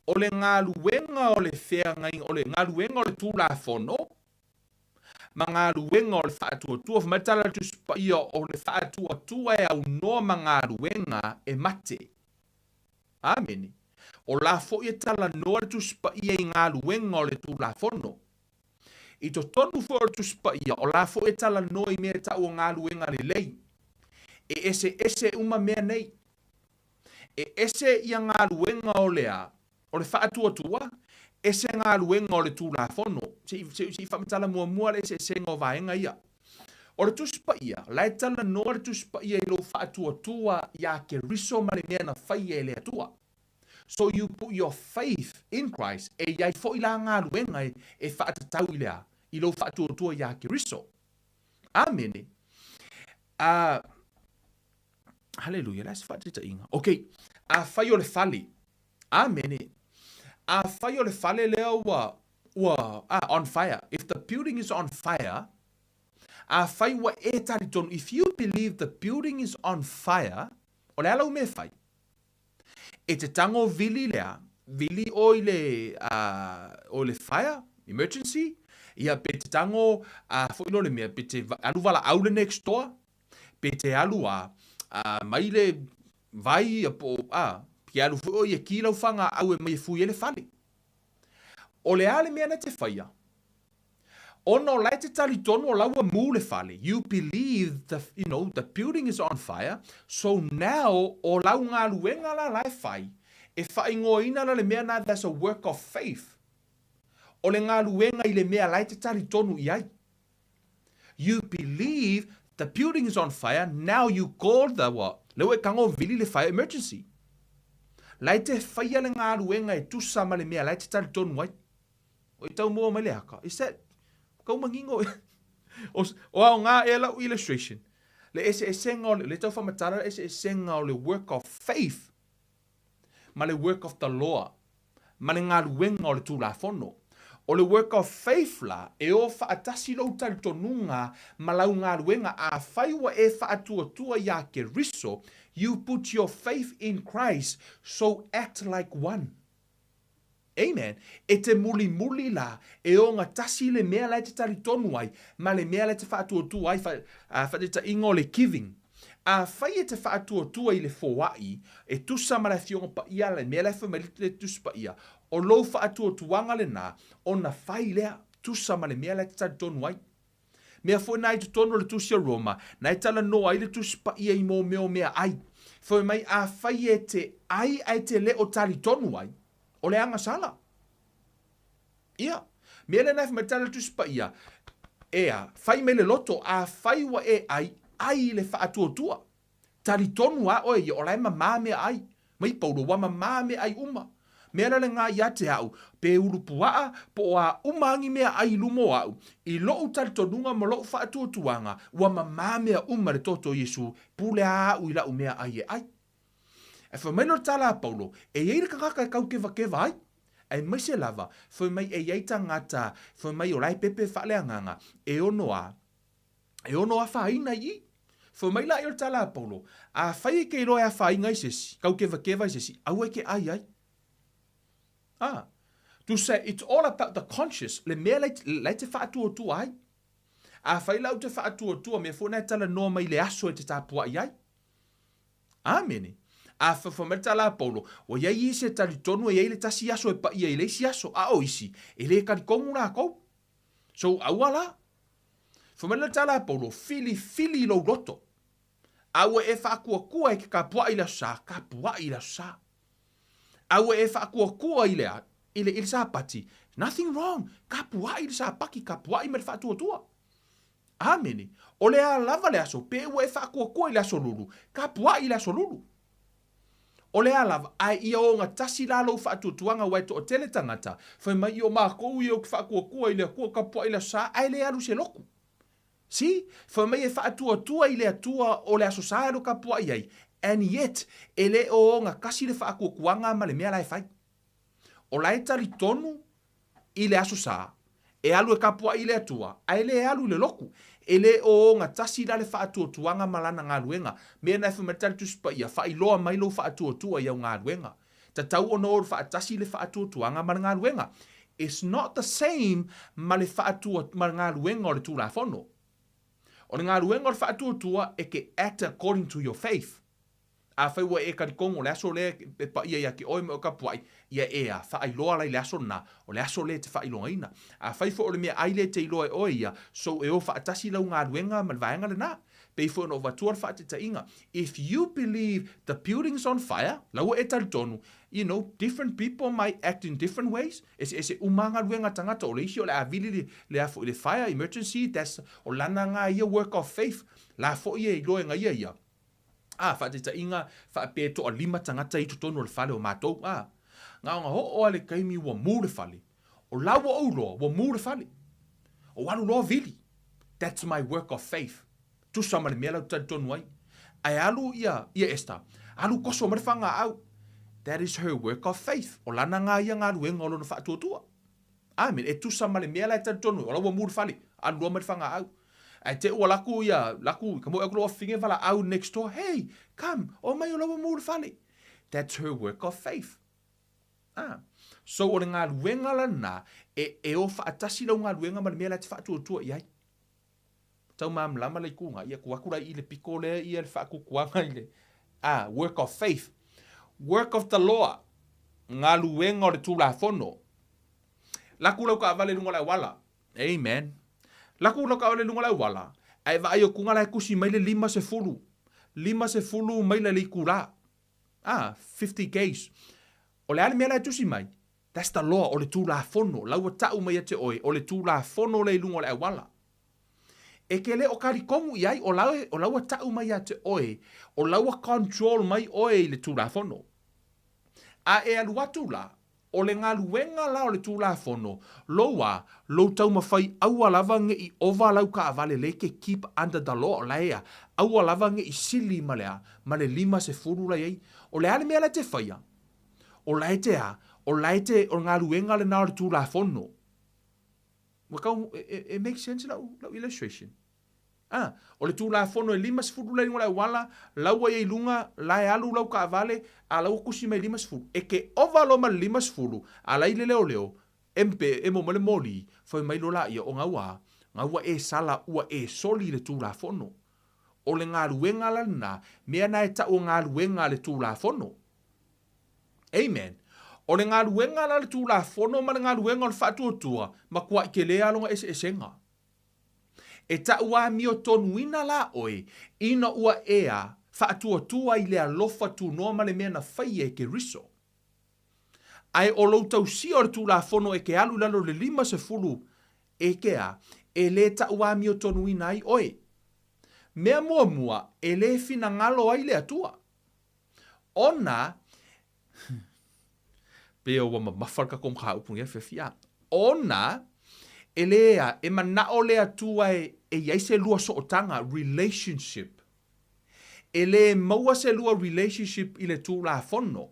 O le galuega o le feagaiga, o le galuega o le Tulafono, ma galuega o le faatuatua. Fai mai le tala a le Tusi Paia, o le faatuatua e aunoa ma galuega e mate. Amene. O la foi e talanoa le Tusi Paia i galuega o le Tulafono. I totonu foi o le Tusi Paia, o la foi e talanoa i mea e tau o galuega lelei. E eseese uma mea nei. E ese ia galuega o le a, o le faatuatua, ese galuega o le Tulafono. Se i, se i faamatala muamua le eseesega o vaega ia. O le Tusi Paia, la e talanoa le Tusi Paia i lou faatuatua iā Keriso ma le mea na faia e le Atua. So you put your faith in Christ, e i ai foi la galuega e, e faatatau i le a? I lou faatuatua iā Keriso. Amene. A, haleluia, le a se faataitaiga? Okay, afai o le fale, amene. Afai o le fale lea ua, ua, ah, on fire. If the building is on fire, afai ua e talitonu, if you believe the building is on fire, o le a lau mea e fai? E te tango vili lea, vili ʻoe i le, uh, o le fire, emergency, ia pe te tango uh, foi lea o le mea, pe te alu valaau le next door, pe te alu a, uh, mai le vai, ia po, a, pe alu foi ʻoe e kī lau fagaau e mai e fui ai le fale. O le a le mea na e te faia? Ona o la e te talitonu o la ua mū le fale, you believe the, you know, the building is on fire, so now o lau galuega la la e fai, e faaigoaina la le mea na that's a work of faith. O le galuega i le mea la e te talitonu i ai. You believe the building is on fire, now you call the what? Lea ua e tago vili le fire emergency. La e te faia le galuega e tusa ma le mea la e te talitonu ai. O i tau mua mai le aka. Is that, kau mangingo o, o aoga ea lau illustration. Le eseesega o le, le tau whamatara le eseesega o le work of faith ma le work of the law ma le galuega o le Tulafono. O le work of faith la, e o faatasi lou talitonuga ma lau galuega, afai ua e faatuatua iā Keriso, you put your faith in Christ, so act like one. Amen. E te mulimuli la, e ogatasi le mea la e te talitonu ai, ma le mea la e te faatuatua ai, fa, uh, faataitaiga o le giving. Afai e te faatuatua i le foai, e tusa ma le Afioga Paia, le mea la e fai mai le Tusi Paia, o lou faatuatuaga lenā, ona fai lea, tusa ma le mea la e te talitonu ai. Mea foi na i totonu o le Tusi a Roma, na e talanoa ai le Tusi Paia i mō mea o mea ai. Fai mai, afai e te ai ae te le o talitonu ai, o le agasala. Ia, mea lea na e fai mai tala le Tusi Paia, ea, fai mai le loto, afai ua e ai, ai i le faatuatua. Talitonu a oe ia o la e mamā mea ai. Mai Paulo, ua mamā mea ai uma. Mea la le ngā iā te a'u, pe ulu puaʻa, po o a uma agi mea ai i luma o a'u, i loʻu talitonuga ma loʻu faatuatuaga, ua mamā mea uma le toto o Iesū, pule a a'u i la'u mea ai e ai. Ae fai mai loa le tala a Paulo, e i ai le tagata e kaukevakeva ai. Aemaise lava, fai mai e i ai tagata, fai mai o la e pepe faaleagaga, e ono a, e ono afaina i i. Fai mai la ia o le tala a Paulo, Afai e ke iloa e afaina ai se isi, kaukevakeva ai se isi, aua e ke ai ai. Ah. To say, it's all about the conscious, le mea la, la e te faatuatua ai. Afai la u te faatuatua, mea foi na e talanoa mai le aso e te tapuai ai. Amene. A fai mai le tala a Paulo, ua i ai isi e talitonu e i ai le tasi aso e paia i le isi aso, a o isi, e le talitonu lakou. So, aua la. Fai mai le tala a Paulo, Filifili i lou loto. A ua e faakuakua e ke kapuaʻi i le aso Sā, kapuaʻi i le aso Sā. A ua e faakuakua i le, i le, i le Sāpati, nothing wrong, kapuaʻi i le Sāpaki, kapuaʻi ma le faatuatua. Amene. O le a lava le aso, pe ua e faakuakua i le aso Lulu, kapuaʻi i le aso Lulu. O le a lava, ae ia ogatasi la lou faatuatuaga aua e toatele tagata, fai mai i o makou ia ou te faatuatua i le Atua kapuaʻi i le Aso Sa, ae le alu i se lotu. See? Fai mai e faatuatua i le Atua o le Aso Sa e alu kapuaʻi ai, and yet, e le o ogatasi le faatuatuaga ma le mea la e fai. O la e talitonu i le Aso Sa, e alu e kapuaʻi i le Atua, ae le alu i le lotu. E le o ogatasi la le faatuatuaga ma lana galuega. Mea na e fai mai le Tali Tusi Paia, Faailoa mai lou faatuatua i au galuega. Tatau ona o faatasi le faatuatuaga ma le galuega. It's not the same ma le faatua, ma le galuega o le Tulafono. O le galuega o le faatuatua e ke act according to your faith. Afai ua e talitonu o le aso lea e paia ia te oe ma oe kapuaʻi, ia e a, faailoa la i le aso lena, o le aso lea e te faailogaina. Afai foi o le meaai lea e te iloa e oe ia, so e o faatasi lau galuega ma le vaega lena. Pei foi ona ou avatua le faataitaiga, if you believe the building's on fire, la ua e talitonu, you know, different people might act in different ways, eseese uma lava galuega a tagata, o le isi o le a vili le, le a foi, le fire emergency, that's, o lana ga ia work of faith, la foi e iloa e gaia ia. Ā, faataitaiga, faapea e toalima tagata i totonu o le fale o matou, ā, na ona oo lava i le taimi ua mū le fale, o la ua ou iloa, ua mū le fale. Ou alu loa vili. That's my work of faith. Tusa ma le mea la ou te talitonu ai. Ae alu ia, ia Esther, alu koso mai le fagaau. That is her work of faith. O lana ngā ia galuega o lona faatuatua. Amen. E tusa ma le mea la e talitonu ai, o la ua mū le fale, alu loa mai le fagaau. Ae te ua laku ia, laku, ka moe aku loa finge valaau next door, hey, come, omai o la ua mū le fale. That's her work of faith. Ah. So o le galuega lana, e, e o faatasi lau galuega ma le mea la e te faatuatua i ai. Tau malamalama le ikuga, ia ku aku la i le piko lea ia le faakukuaga i le, ah, work of faith. Work of the law, galuega o le Tulafono. Laku lau kaavale i luga o le auala. Amen. Laku lau kaavale i luga o le auala, ae vaai okuga la e kusi mai le 50, 50 maila i le itulā. Ah, 50 Ks. O le a le mea la e tusi mai? That's the law, o le Tulafono, la ua ta'u mai ia te oe, o le Tulafono lea i luga o le auala. E ke le o kalikonu i ai, o la, o la ua ta'u mai ia te oe, o la ua control mai oe i le Tulafono. A e alu atu la, o le galuega la o le Tulafono, lou a, lou taumafai aua lava ne i ova lau kaavale le ke keep under the law, la e a, aua lava ne i sili ma le a, ma le 50 la i ai. O le a le mea la e te faia? O la e te a, o la e te, o le galuega lena o le Tulafono. Ua tau, e, e, e make sense lau, lau illustration? A, o le Tulafono e 50 la i luga o le auala, la ua ia i luga, la e alu lau taavale, a la ua tusi mai 50. E ke ova loa ma le 50, a la i le leoleo, e, emo mai le moli, fai mai loa laia, o gau a, gau ua e sala, ua e soli i le Tulafono. O le galuega la lena, mea na e ta'u o galuega a le Tulafono. Amen. O le galuega la le Tulafono ma le galuega o le faatuatua, matua'i telē lava lona eseesega. E ta'u amiotonuina la oe, ina ua e a, faatuatua i le alofa tunoa ma le mea na faia e Keriso. Ae o lou tausia o le Tulafono e ke alu i lalo o le 50 e ke a, e lē ta'u amiotonuina ai oe. Mea muamua, e lē finagalo ai le Atua. Ona, pei ua mamafa le tatou mataupu nei afiafi a. Ona, e lē a, e mana'o le Atua e, e i ai se lua sootaga, relationship. E lē maua se lua relationship i le Tulafono.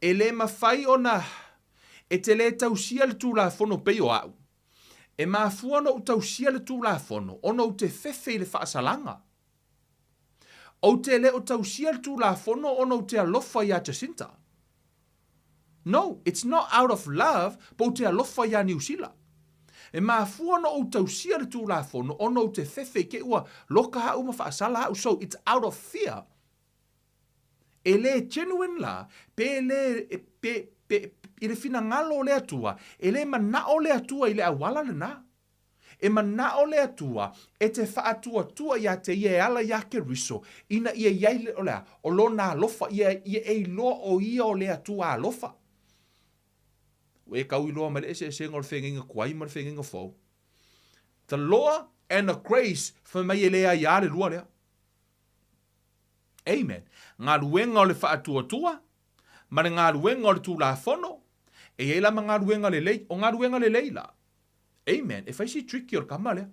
E lē mafai ona, e te lē tausia le Tulafono pei o a'u. E mafua ona ou tausia le Tulafono ona ou te fefe i le faasalaga. Ou te le o tausia le Tulafono ona ou te alofa iā Jacinta. No, it's not out of love, but ou te alofa iā Niu Sila. E mafua ona ou tausia le Tulafono ona ou te fefe i ke ua loka a'u ma faasala a'u, so it's out of fear. E lē genuine la, pe lē, pe, pe, i le finagalo o le Atua, e lē mana'o le Atua i le auala lenā. E mana'o le Atua e te faatuatua iā te ia e ala iā Keriso, ina ia i ai le, o le a, o Lona alofa, ia, ia e iloa o Ia o le Atua alofa. Ua e kau iloa mai le eseesega o le feagaiga tuai ma le feagaiga fou. The law and the grace, fai mai e le aiā le lua lea. Amen. Galuega o le faatuatua ma le galuega o le Tulafono, e i ai la ma galuega lelei. O galuega lelei la, amen, e fai si tricky o le kama lea.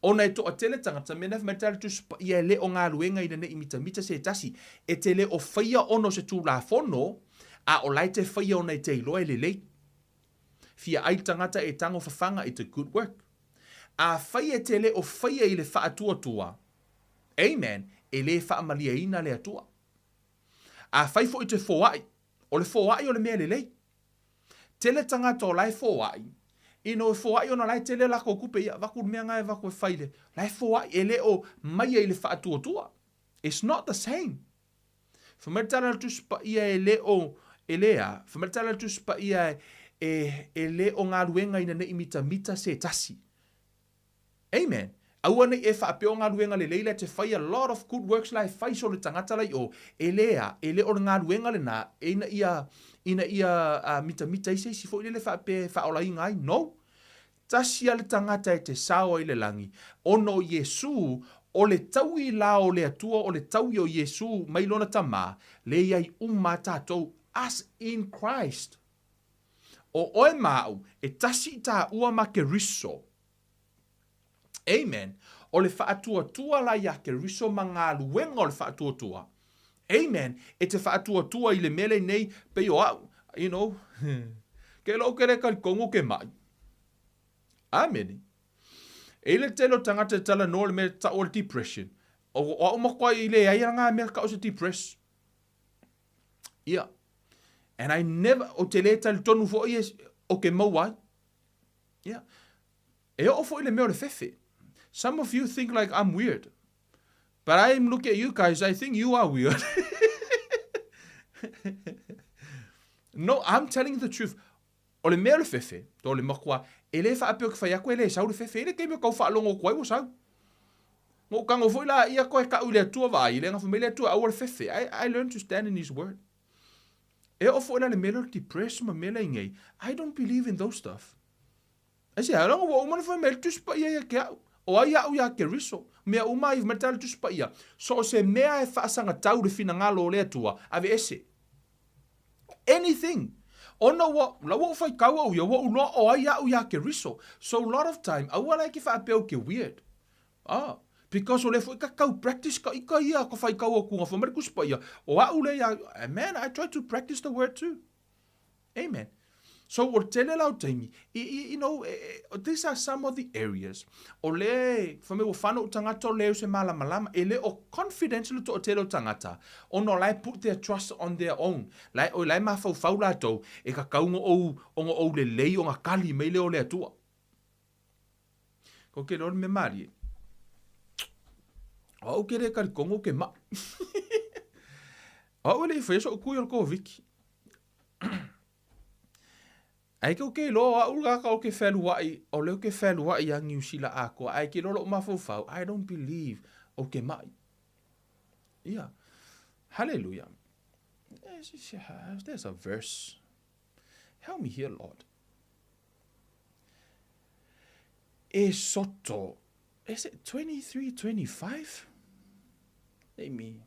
Ona e toatele tagata, mea na fai mai le Tusi Paia e le o galuega ina ne i mitamita se tasi, e te le o faia ona o se Tulafono, a o la e te faia ona e te iloa e lelei. Fia ai le tagata e tago fafaga, it's a good work. Afai e te le o faia i le faatuatua, amen, e le faamalieina le Atua. Afai foi e te foai, o le foai o le mea lelei. Tele tagata o la e foai, you know, e foai ona la e tele lakou tupe, ia avatu le mea na e avatu e fai le, la e foai, e le o maia i le faatuatua. It's not the same. Fai mai le tala a le Tusi Paia e le o, e le a, fai mai le tala a le Tusi Paia e, e le o galuega ina ne i mitamita se tasi. Amen. Aua ne i e faapea o galuega lelei la e te fai a lot of good works la e fai so le tagata la i o, e le a, e le o le galuega lena ina ia, ina ia uh, mitamita ai se isi foi lele faapea e faaolaina ai. No. Tasi a le tagata e te sao ai i le lagi, ona o Iesu, o le taui la o le Atua, o le taui o Iesu mai lona Tama, le i ai uma a tatou, us in Christ. O oe ma au, e tasi i taua ma Keriso. Amen. O le faatuatua la iā Keriso ma galuega o le faatuatua. Amen. E te faatuatua i le mea lenei, pei o au, you know, ke lou ke le talitonu ke maʻi. Amene. E i le tele o tagata e talanoa le mea tau o le depression. O, o au matua i leai ana ngā mea tau o se depress. Ia. And I never, o te le talitonu foi e, o ke maua ai. Ia. E oo foi le mea o le fefe. Some of you think like I'm weird. But I look at you guys, I think you are weird. no, I'm telling the truth. O le mea o le fefe, to le makua, e le faapea ke fai atu e le sau le fefe, e le taimi o kau faalogo atu ai ua sau. Ngo tago foi la ia koe kau i le Atua vaai, le gafa mai le Atua aua le fefe. I, I learn to stand in his word. E oo foi la le mea lea o le depressed ma mea la i nei, I don't believe in those stuff. Aisea, leaga ua uma ona fai mai le Tusi Paia ia te au, o ai au iā Keriso, mea uma ai fai mai le Tusi Paia, so o se mea e faasagatau le finagalo o le Atua, aveese. Anything. Ona ua, la ua ou faitau au ia, ua ou iloa o ai au iā Keriso. So lot of time, aua la e ke faapea ou ke weird. Ah, because o lea foi ka kau practice ka ika ia ka faitau atu nga fai mai le Tusi Paia, o au lea ia, man, I try to practice the word too. Amen. So o le tele la o taimi, you know, these are some of the areas o le, fai mai ua whano o tagata o le o se malamalama, e le o confidence le toatele o tagata, ona o la e put their trust on their own, la e, o la e mafaufau latou, e kakau ngo ou, o ngo ou lelei o nga kali mai le o le Atua. Ko ke loa le mea malie. O au ke le talitonu ke maʻi. O au e le i faia soʻu tui o le Koviti. Ae ke ke iloa o au le tagata o ke fealuaʻi, o lea ou te fealuaʻi iā Niu Sila atoa, ae ke iloa loʻu mafaufau, I don't believe ou te maʻi. Ia. Hallelujah. There's a verse. Help me here, Lord. E soto. Is it 23, 25? Let me.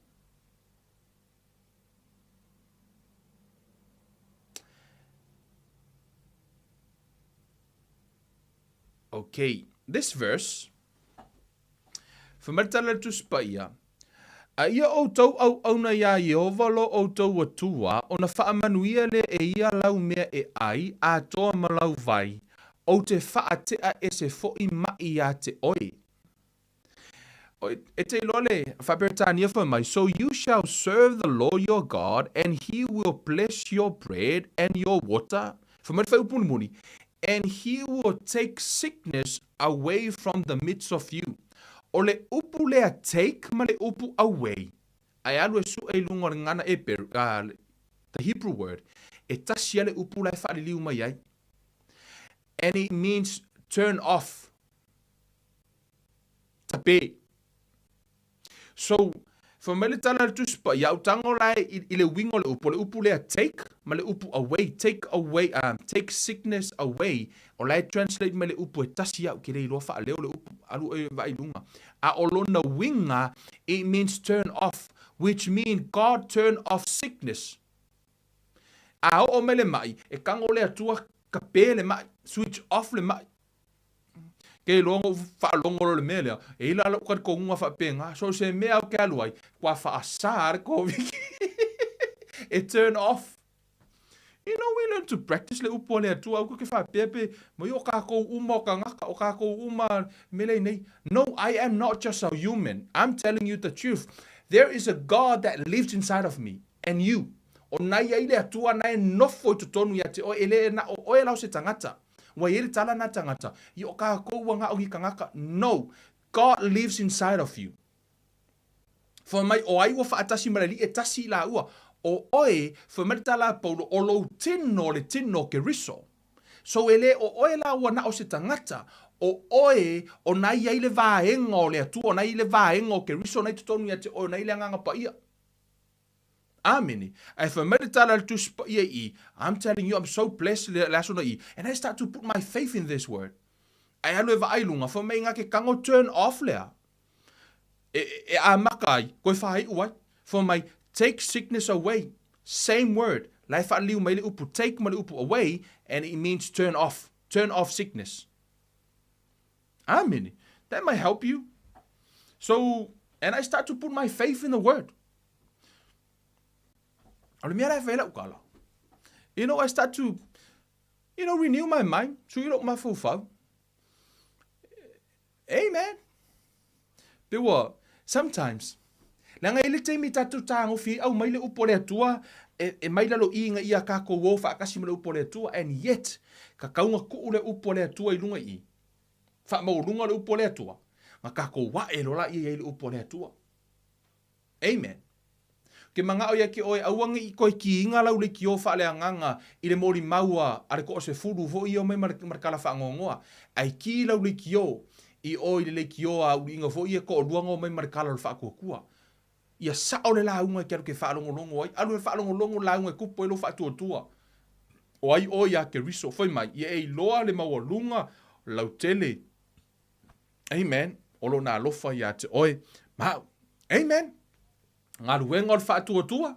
Okay, this verse, Fai mai le tala a le Tusi Paia, A ia ʻoutou ʻauʻauna iā Iēhova lo ʻoutou Atua, ona faamanuia lea e ia lau mea e ʻai, atoa ma lau wai, ou te faateʻa ese foʻi maʻi iā te ʻoe. E te iloa le Faa-Peretania fai mai, So you shall serve the Lord your God, and he will bless your bread and your water. Fai mai le fuaiupu mulimuli, And he will take sickness away from the midst of you. O le upu lea take ma le upu away, ae alu e sue i luga o le gagana Eperu, uh, the Hebrew word, e tasi a le upu la e faaliliu mai ai. And it means turn off. Tape. So, fai mai le tala a le Tusi Paia, au tago la i, i le uiga o le upu, o le upu lea take ma le upu away, take away, um, take sickness away, o la e translate mai le upu e tasi au ke le iloa faaleo le upu, alu e vaai i luga. A o lona uiga, it means turn off, which mean God turn off sickness. A oo mai le maʻi, e tago le Atua kape le maʻi, switch off le maʻi. Ke iloa ona ou faalogo loa i le mea lea, e i la loʻu talitonuga faapena, so o se mea au ke alu ai, kua faasā le Koviti. E turn off. You know, we learn to practice le upu a le Atua, aua ke faapea pe mai o kākou uma o kangaka, o kākou uma mele nei. No, I am not just a human. I'm telling you the truth. There is a God that lives inside of me and you. O nai ai le Atua na e nofo i totonu ia te oe, e le na o oe lau se tagata. Ua i ai le tala na tagata, i o kākou ua ngao i kangaka. No, God lives inside of you. Fai mai, o ai ua faatasi ma le alii e tasi i laua? O oe, fai mai le tala a Paulo, o lou tino le tino o Keriso. So e le o oe la ua na o se tagata, o oe o na i ai le vaega o le Atua, o na i ai le vaega o Keriso na i totonu ia te oe, o na i ai le Agaga Paia. Amene. Ae fai mai le tala a le Tusi Paia i i, I'm telling you, I'm so blessed le, le aso na i, and I start to put my faith in this word. Ae alu e vaai lunga, fai mai nga ke kango turn off lea. E, e amaka ai, koe whāiu ai. Fai mai, take sickness away. Same word. La e whaaliu mai le upu take ma le upu away, and it means turn off. Turn off sickness. Amene. That might help you. So, and I start to put my faith in the word. O le mea la e fai lau kala. You know, I start to, you know, renew my mind. Sui lou mafaufau. Amen. Pe ua, sometimes, leaga e le taimi tatou tagofi ai au mai le upu a le Atua e, e mai lalo i ina ia kākou o faatasi ma le upu a le Atua, and yet, ka kauga kuu le upu a le Atua i lunga i i. Faamaualuga le upu a le Atua, na kākou ae loa laia i ai le upu a le Atua. Amen. Ke manaʻo ia ke ʻoe, aua ne i koe kiiga lau lekiō faaleagaga i le molimau a a le toʻasefulu foi ia o mai ma le, ma le kala faanoanoa. Ae kī lau lekiō i ʻo i le lekiō a uliʻiga foi ia toʻalua na o mai ma le kala o le faatuatua. Ia sao le lauga e ke alu ke faalogologo ai. Alu e faalogologo lauga e kupu ai lou faatuatua. O ai ʻoe iā Keriso? Fai mai, ia e iloa le maualuga lautele. Amen. O lona alofa iā te oe ma au. Amen. Galuega o le faatuatua,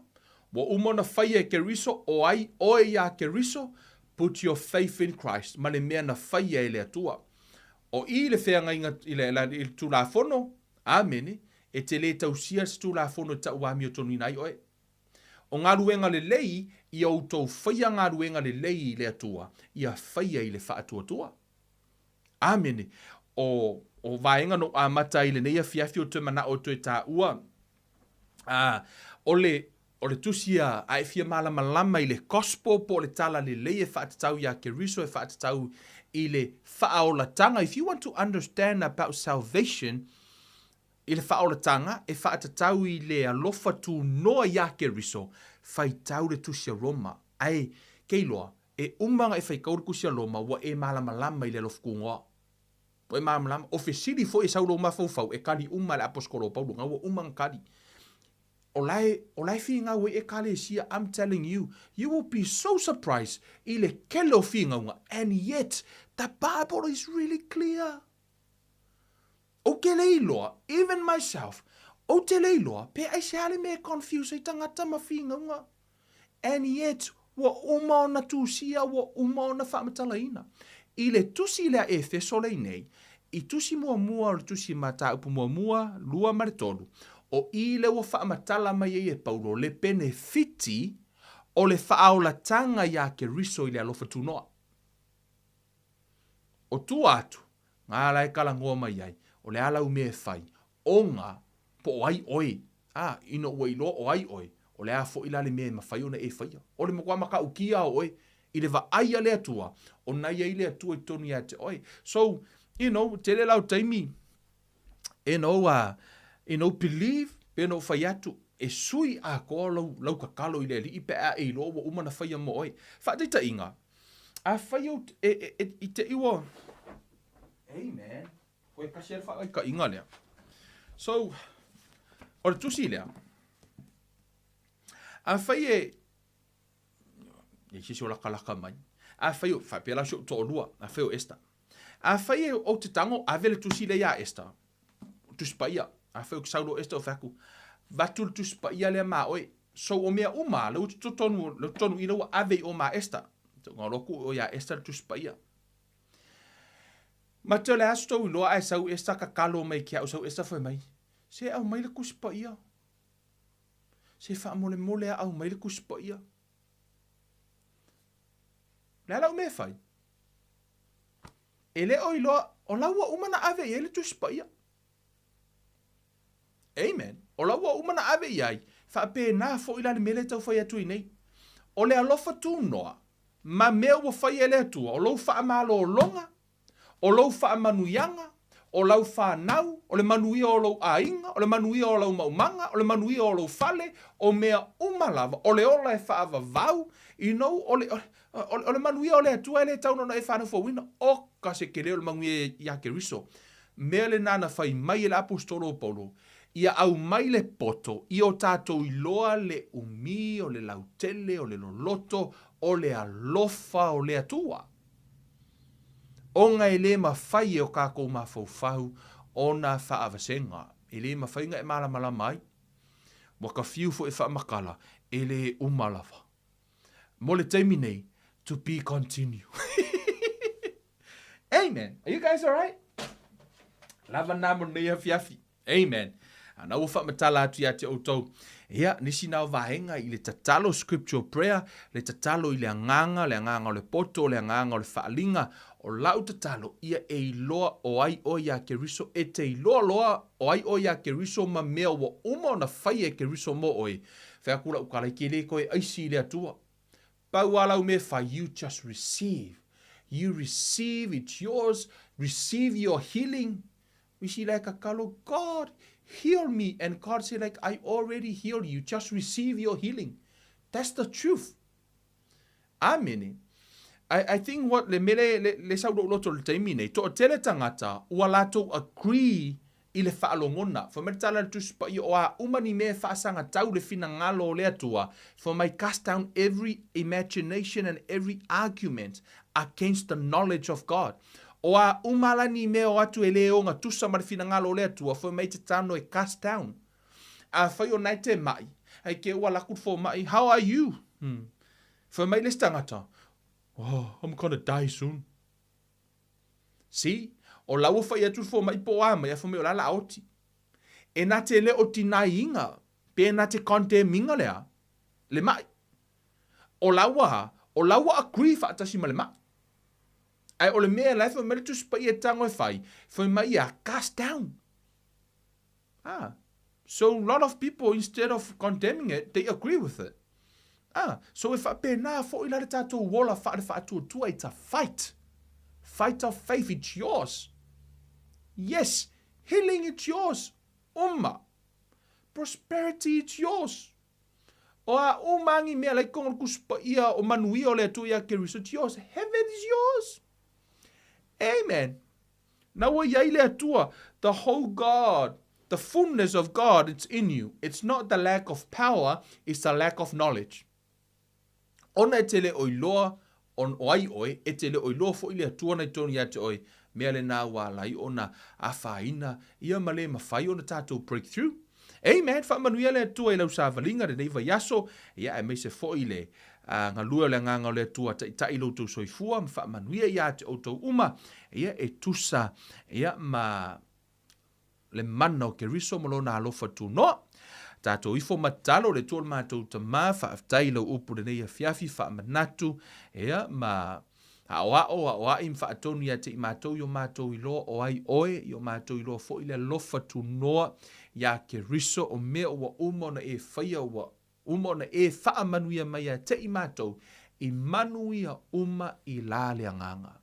ua uma ona faia e Keriso, o ai oe iā Keriso? Put your faith in Christ, ma le mea na faia e le Atua. O i le feagaiga i le, i le Tulafono, amene, e te lē tausia se Tulafono e tau amiotonuina ai oe. O galuega lelei, ia outou faia galuega lelei i le Atua, ia faia i le faatuatua. Amene. O, o vaega no amata ai lenei afiafi o toe manao e toe taua, a, o le, o le tusi a, a e fia malamalama i le gospel po o le tala lelei e faatatau iā Keriso e faatatau i le faaolatanga. If you want to understand about salvation, i le faaolatanga e faatatau i le alofa tunoa iā Keriso, faitau le tusi a Roma. Ae, ke iloa, E uma na e faitau le tusi a Roma ua e malamalama i le alofa tunoa. Ua e malamalama. O fesili foi e sau lou mafaufau e kali uma e le Aposetolo o Paulo, na ua uma na kali. O la e, o la e finau ai Ekalesia, I'm telling you, you will be so surprised i le kele o finauga, and yet the Bible is really clear. Ou te le iloa, even myself, ou te le iloa pe aisea le mea e confuse ai tagata ma finauga. And yet, ua uma ona tusia, ua uma ona faamatalaina. I le tusi lea Efeso lei nei, i tusi muamua o le tusi mataupu muamua, lua ma le tolu, o i le ua faamatala mai ai e Paulo le penefiti o le faaolatanga iā Keriso i le alofa tunoa. O tua atu, ngā la e kalanoa mai ai, o le a lau mea e fai, ona po o ai oe, a, ina ua iloa o ai oe, o le a foʻi la le mea e mafai ona e faia. O le matua matautia o oe, i le vaai a le Atua, ona i ai le Atua i totonu ia te oe. So, you know, tele la o taimi, you know, you know, believe, pe ona ou fai atu, e sui atoa lau, lau tatalo i le Alii pe a e iloa ua uma ona faia mo oe. Faataitaiga, afai ou, e, e, e, i te i ua, Amen. Koe kasi le whaakaikainga lea. So, o le tusi lea, afai e, e sisi o lakalaka mai, afai o, whaapea la si o to'olua, afai o Esther, afai e ou te tango, ave le tusi lea iā Esther, tusi paia, afai o ke sau lo Esther o whaku, vatu le tusi paia lea ma oe, so o mea uma, le u totonu, le totonu ina ua ave i o ma Esther, ngā loku o iā Esther le tusi paia. Ma te o le aso tou iloa ae sau Esta kakalo mai ke au sau Esta fai mai, Se aumai le Tusi Paia. Se faamolemole a aumai le Tusi Paia. Le a lau mea e fai? E le o iloa, o la ua uma na ave i ai le Tusi Paia. Amen. O la ua uma na ave i ai, faapena foi la le mea lea e tau fai atu ai nei. O le alofa tunoa ma mea ua faia e le Atua, o lou faamalologa, o lou faamanuiaga, o lau fanau, o le manuia o lou aiga, o le manuia o lau maumaga, o le manuia o lou fale, o mea uma lava, o le ola e faavavau, you know, o le, o, o le manuia o le Atua e le tatau ona e faanofoina. Oka se tele o le manuia iā Keriso. Mea lena na fai mai e le Aposetolo o Paulo, ia aumai le poto ia o tatou iloa le umi o le lautele o le loloto o le alofa o le Atua. Ona e le mafai e o kakou mafaufau ona faavasega, e le mafai ona e malamalama ai. Ua ka fiu foi e faamatala, e le uma lava. Mo le taimi nei, to be continue. Amen. Are you guys alright? Lava nā mo lenei afiafi. Amen. Ana ua faamatala atu ia te outou. Ia, nisi na o vaega i le tatalo scriptural prayer, le tatalo i le agaga, le agaga o le poto, le agaga o le faaaliga. O lau tatalo, ia e iloa o ai oe iā Keriso, e te iloa loa o ai oe iā Keriso ma mea ua uma ona faia e Keriso mo oe. Fai atu lau tala, e te le toe aisi i le Atua. Pau a lau mea e fai, you just receive. You receive, it's yours, receive your healing. We see like a tatalo, God, heal me. And God say like, I already healed you. Just receive your healing. That's the truth. Amene. I, I think what le mele le, le sau lou loto le taimi nei, toatele tagata ua latou agree i le faalogona. Fai mai le tala a le Tusi Paia, o a uma ni mea e faasagatau le finagalo o le Atua, fai mai cast down every imagination and every argument against the knowledge of God. O a uma la ni mea o atu e le ogatusa ma le finagalo o le Atua, fai mai te tano e cast down. Afai o na e te ma'i, ai ke ua laku le fomai, how are you? Hmm. Fai mai le isi tagata, oh, I'm gonna die soon. See? O la ua fai atu le fomai po o a mai, a fai mai o la la oti. E na te le o deny-iga, pe na te condemn-iga lea, le ma'i. O la ua, o la ua agree faatasi ma le ma'i. Ae o le mea la e fai mai le Tusi Paia e tago e fai, fai mai ia cast down. Ah, so lot of people instead of condemning it, they agree with it. Ah, so e faapena foi la le tatou ola faale faatuatua, it's a fight. Fight of faith, it's yours. Yes, healing it's yours. Uma. Prosperity it's yours. O a uma agi mea lai kongo le Tusi Paia o manuia o le Atua ia Keriso, it's yours. Heaven is yours. Amen. Na ua i ai le Atua, the whole God, the fullness of God, it's in you. It's not the lack of power, it's the lack of knowledge. Ona e te le o iloa on o ai oe, e te le o iloa foi le Atua na i tonu ia te oe, mea lena ua ala ai ona afaina ia ma le mafai ona tatou breakthrough. Amen, faamanuia le Atua i lau savaliga lenei vaiaso, ia aemaise foi le a galue o le Agaga o le Atua taitai lo outou soifua ma faamanuia ia te outou uma, ia e tusa ia ma le mana o Keriso ma lona alofa tunoa. Tatou ifo ma tatalo le Atua o le matou Tama, faafetai i lau upu lenei afiafi, faamanatu ia ma aoao, aoai ma faatonu ia te i matou i o matou iloa o ai oe, i o matou iloa foi le alofa tunoa iā Keriso, o mea ua uma ona e faia ua uma ona e faamanuia mai ia te i matou i manuia uma i la le agaga.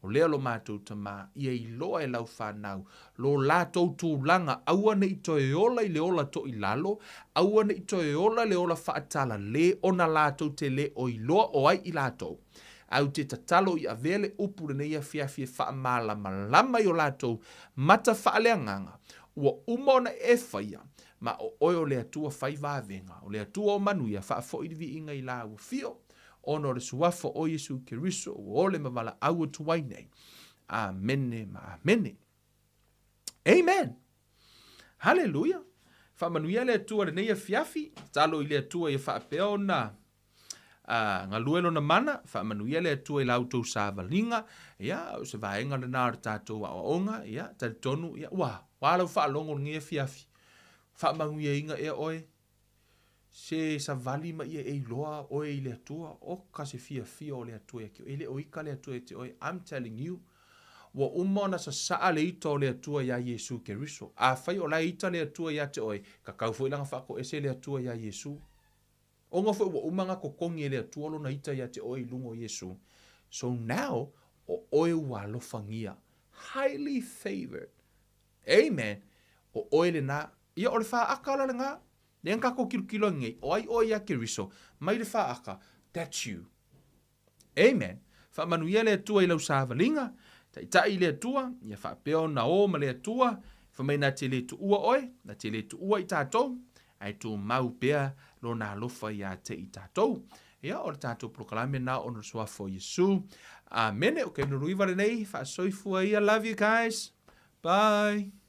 O lea lo matou Tama, ia iloa e lau fanau lo latou tulaga, aua ne i toe ola i le ola toilalo, aua ne i toe ola le ola faatalale, ona latou te le o iloa o ai i latou. Ae ou te tatalo i avea le upu lenei afiafi e faamalamalama i o latou mata faaleagaga, ua uma ona e faia, ma o oe o le Atua fai vavega, o le Atua o manuia, faafoi le viiga i la ua fio, ona o le Suafa o Iesu Keriso ua ole ma valaau atu ai nei. Amene ma amene. Amen. Haleluia. Faamanuia le Atua lenei afiafi, tatalo i le Atua ia faapea ona a galue lona mana, faamanuia le Atua i la outou savaliga, ia, o se vaega lena o le tatou aoaoga, ia, talitonu, ia, ua, ua lau faalogo lenei afiafi, faamanuiaina ea oe. Se savali ma ia e iloa oe i le Atua, oka se fiafia o le Atua ia te oe. E le o ika le Atua ia te oe. I'm telling you. Ua uma ona sasaa le ita o le Atua iā Iesu Keriso. Afai o la e ita le Atua ia te oe, kakau foi lana faatoese le Atua iā Iesu. Ona foi ua uma ona totogi e le Atua lona ita ia te oe i luga o Iesu. So now, o oe ua alofagia. Highly favored. Amen. O oe lena. Ia o le faaka la lena. Lea na tatou tilotilo ai nei, o ai oe iā Keriso, mai le faaka, that's you. Amen. Faamanuia le Atua i lau savaliga, taitai i le Atua, ia faapea ona o ma le Atua, fai mai na te le tuua oe, na te le tuua i tatou, ae tumau pea lona alofa ia te i tatou. Ia, o le tatou polokalame na ona o le Suafa o Iesu. Amene. O Kenoruiva lenei, faasoifua ia. Love you guys. Bye.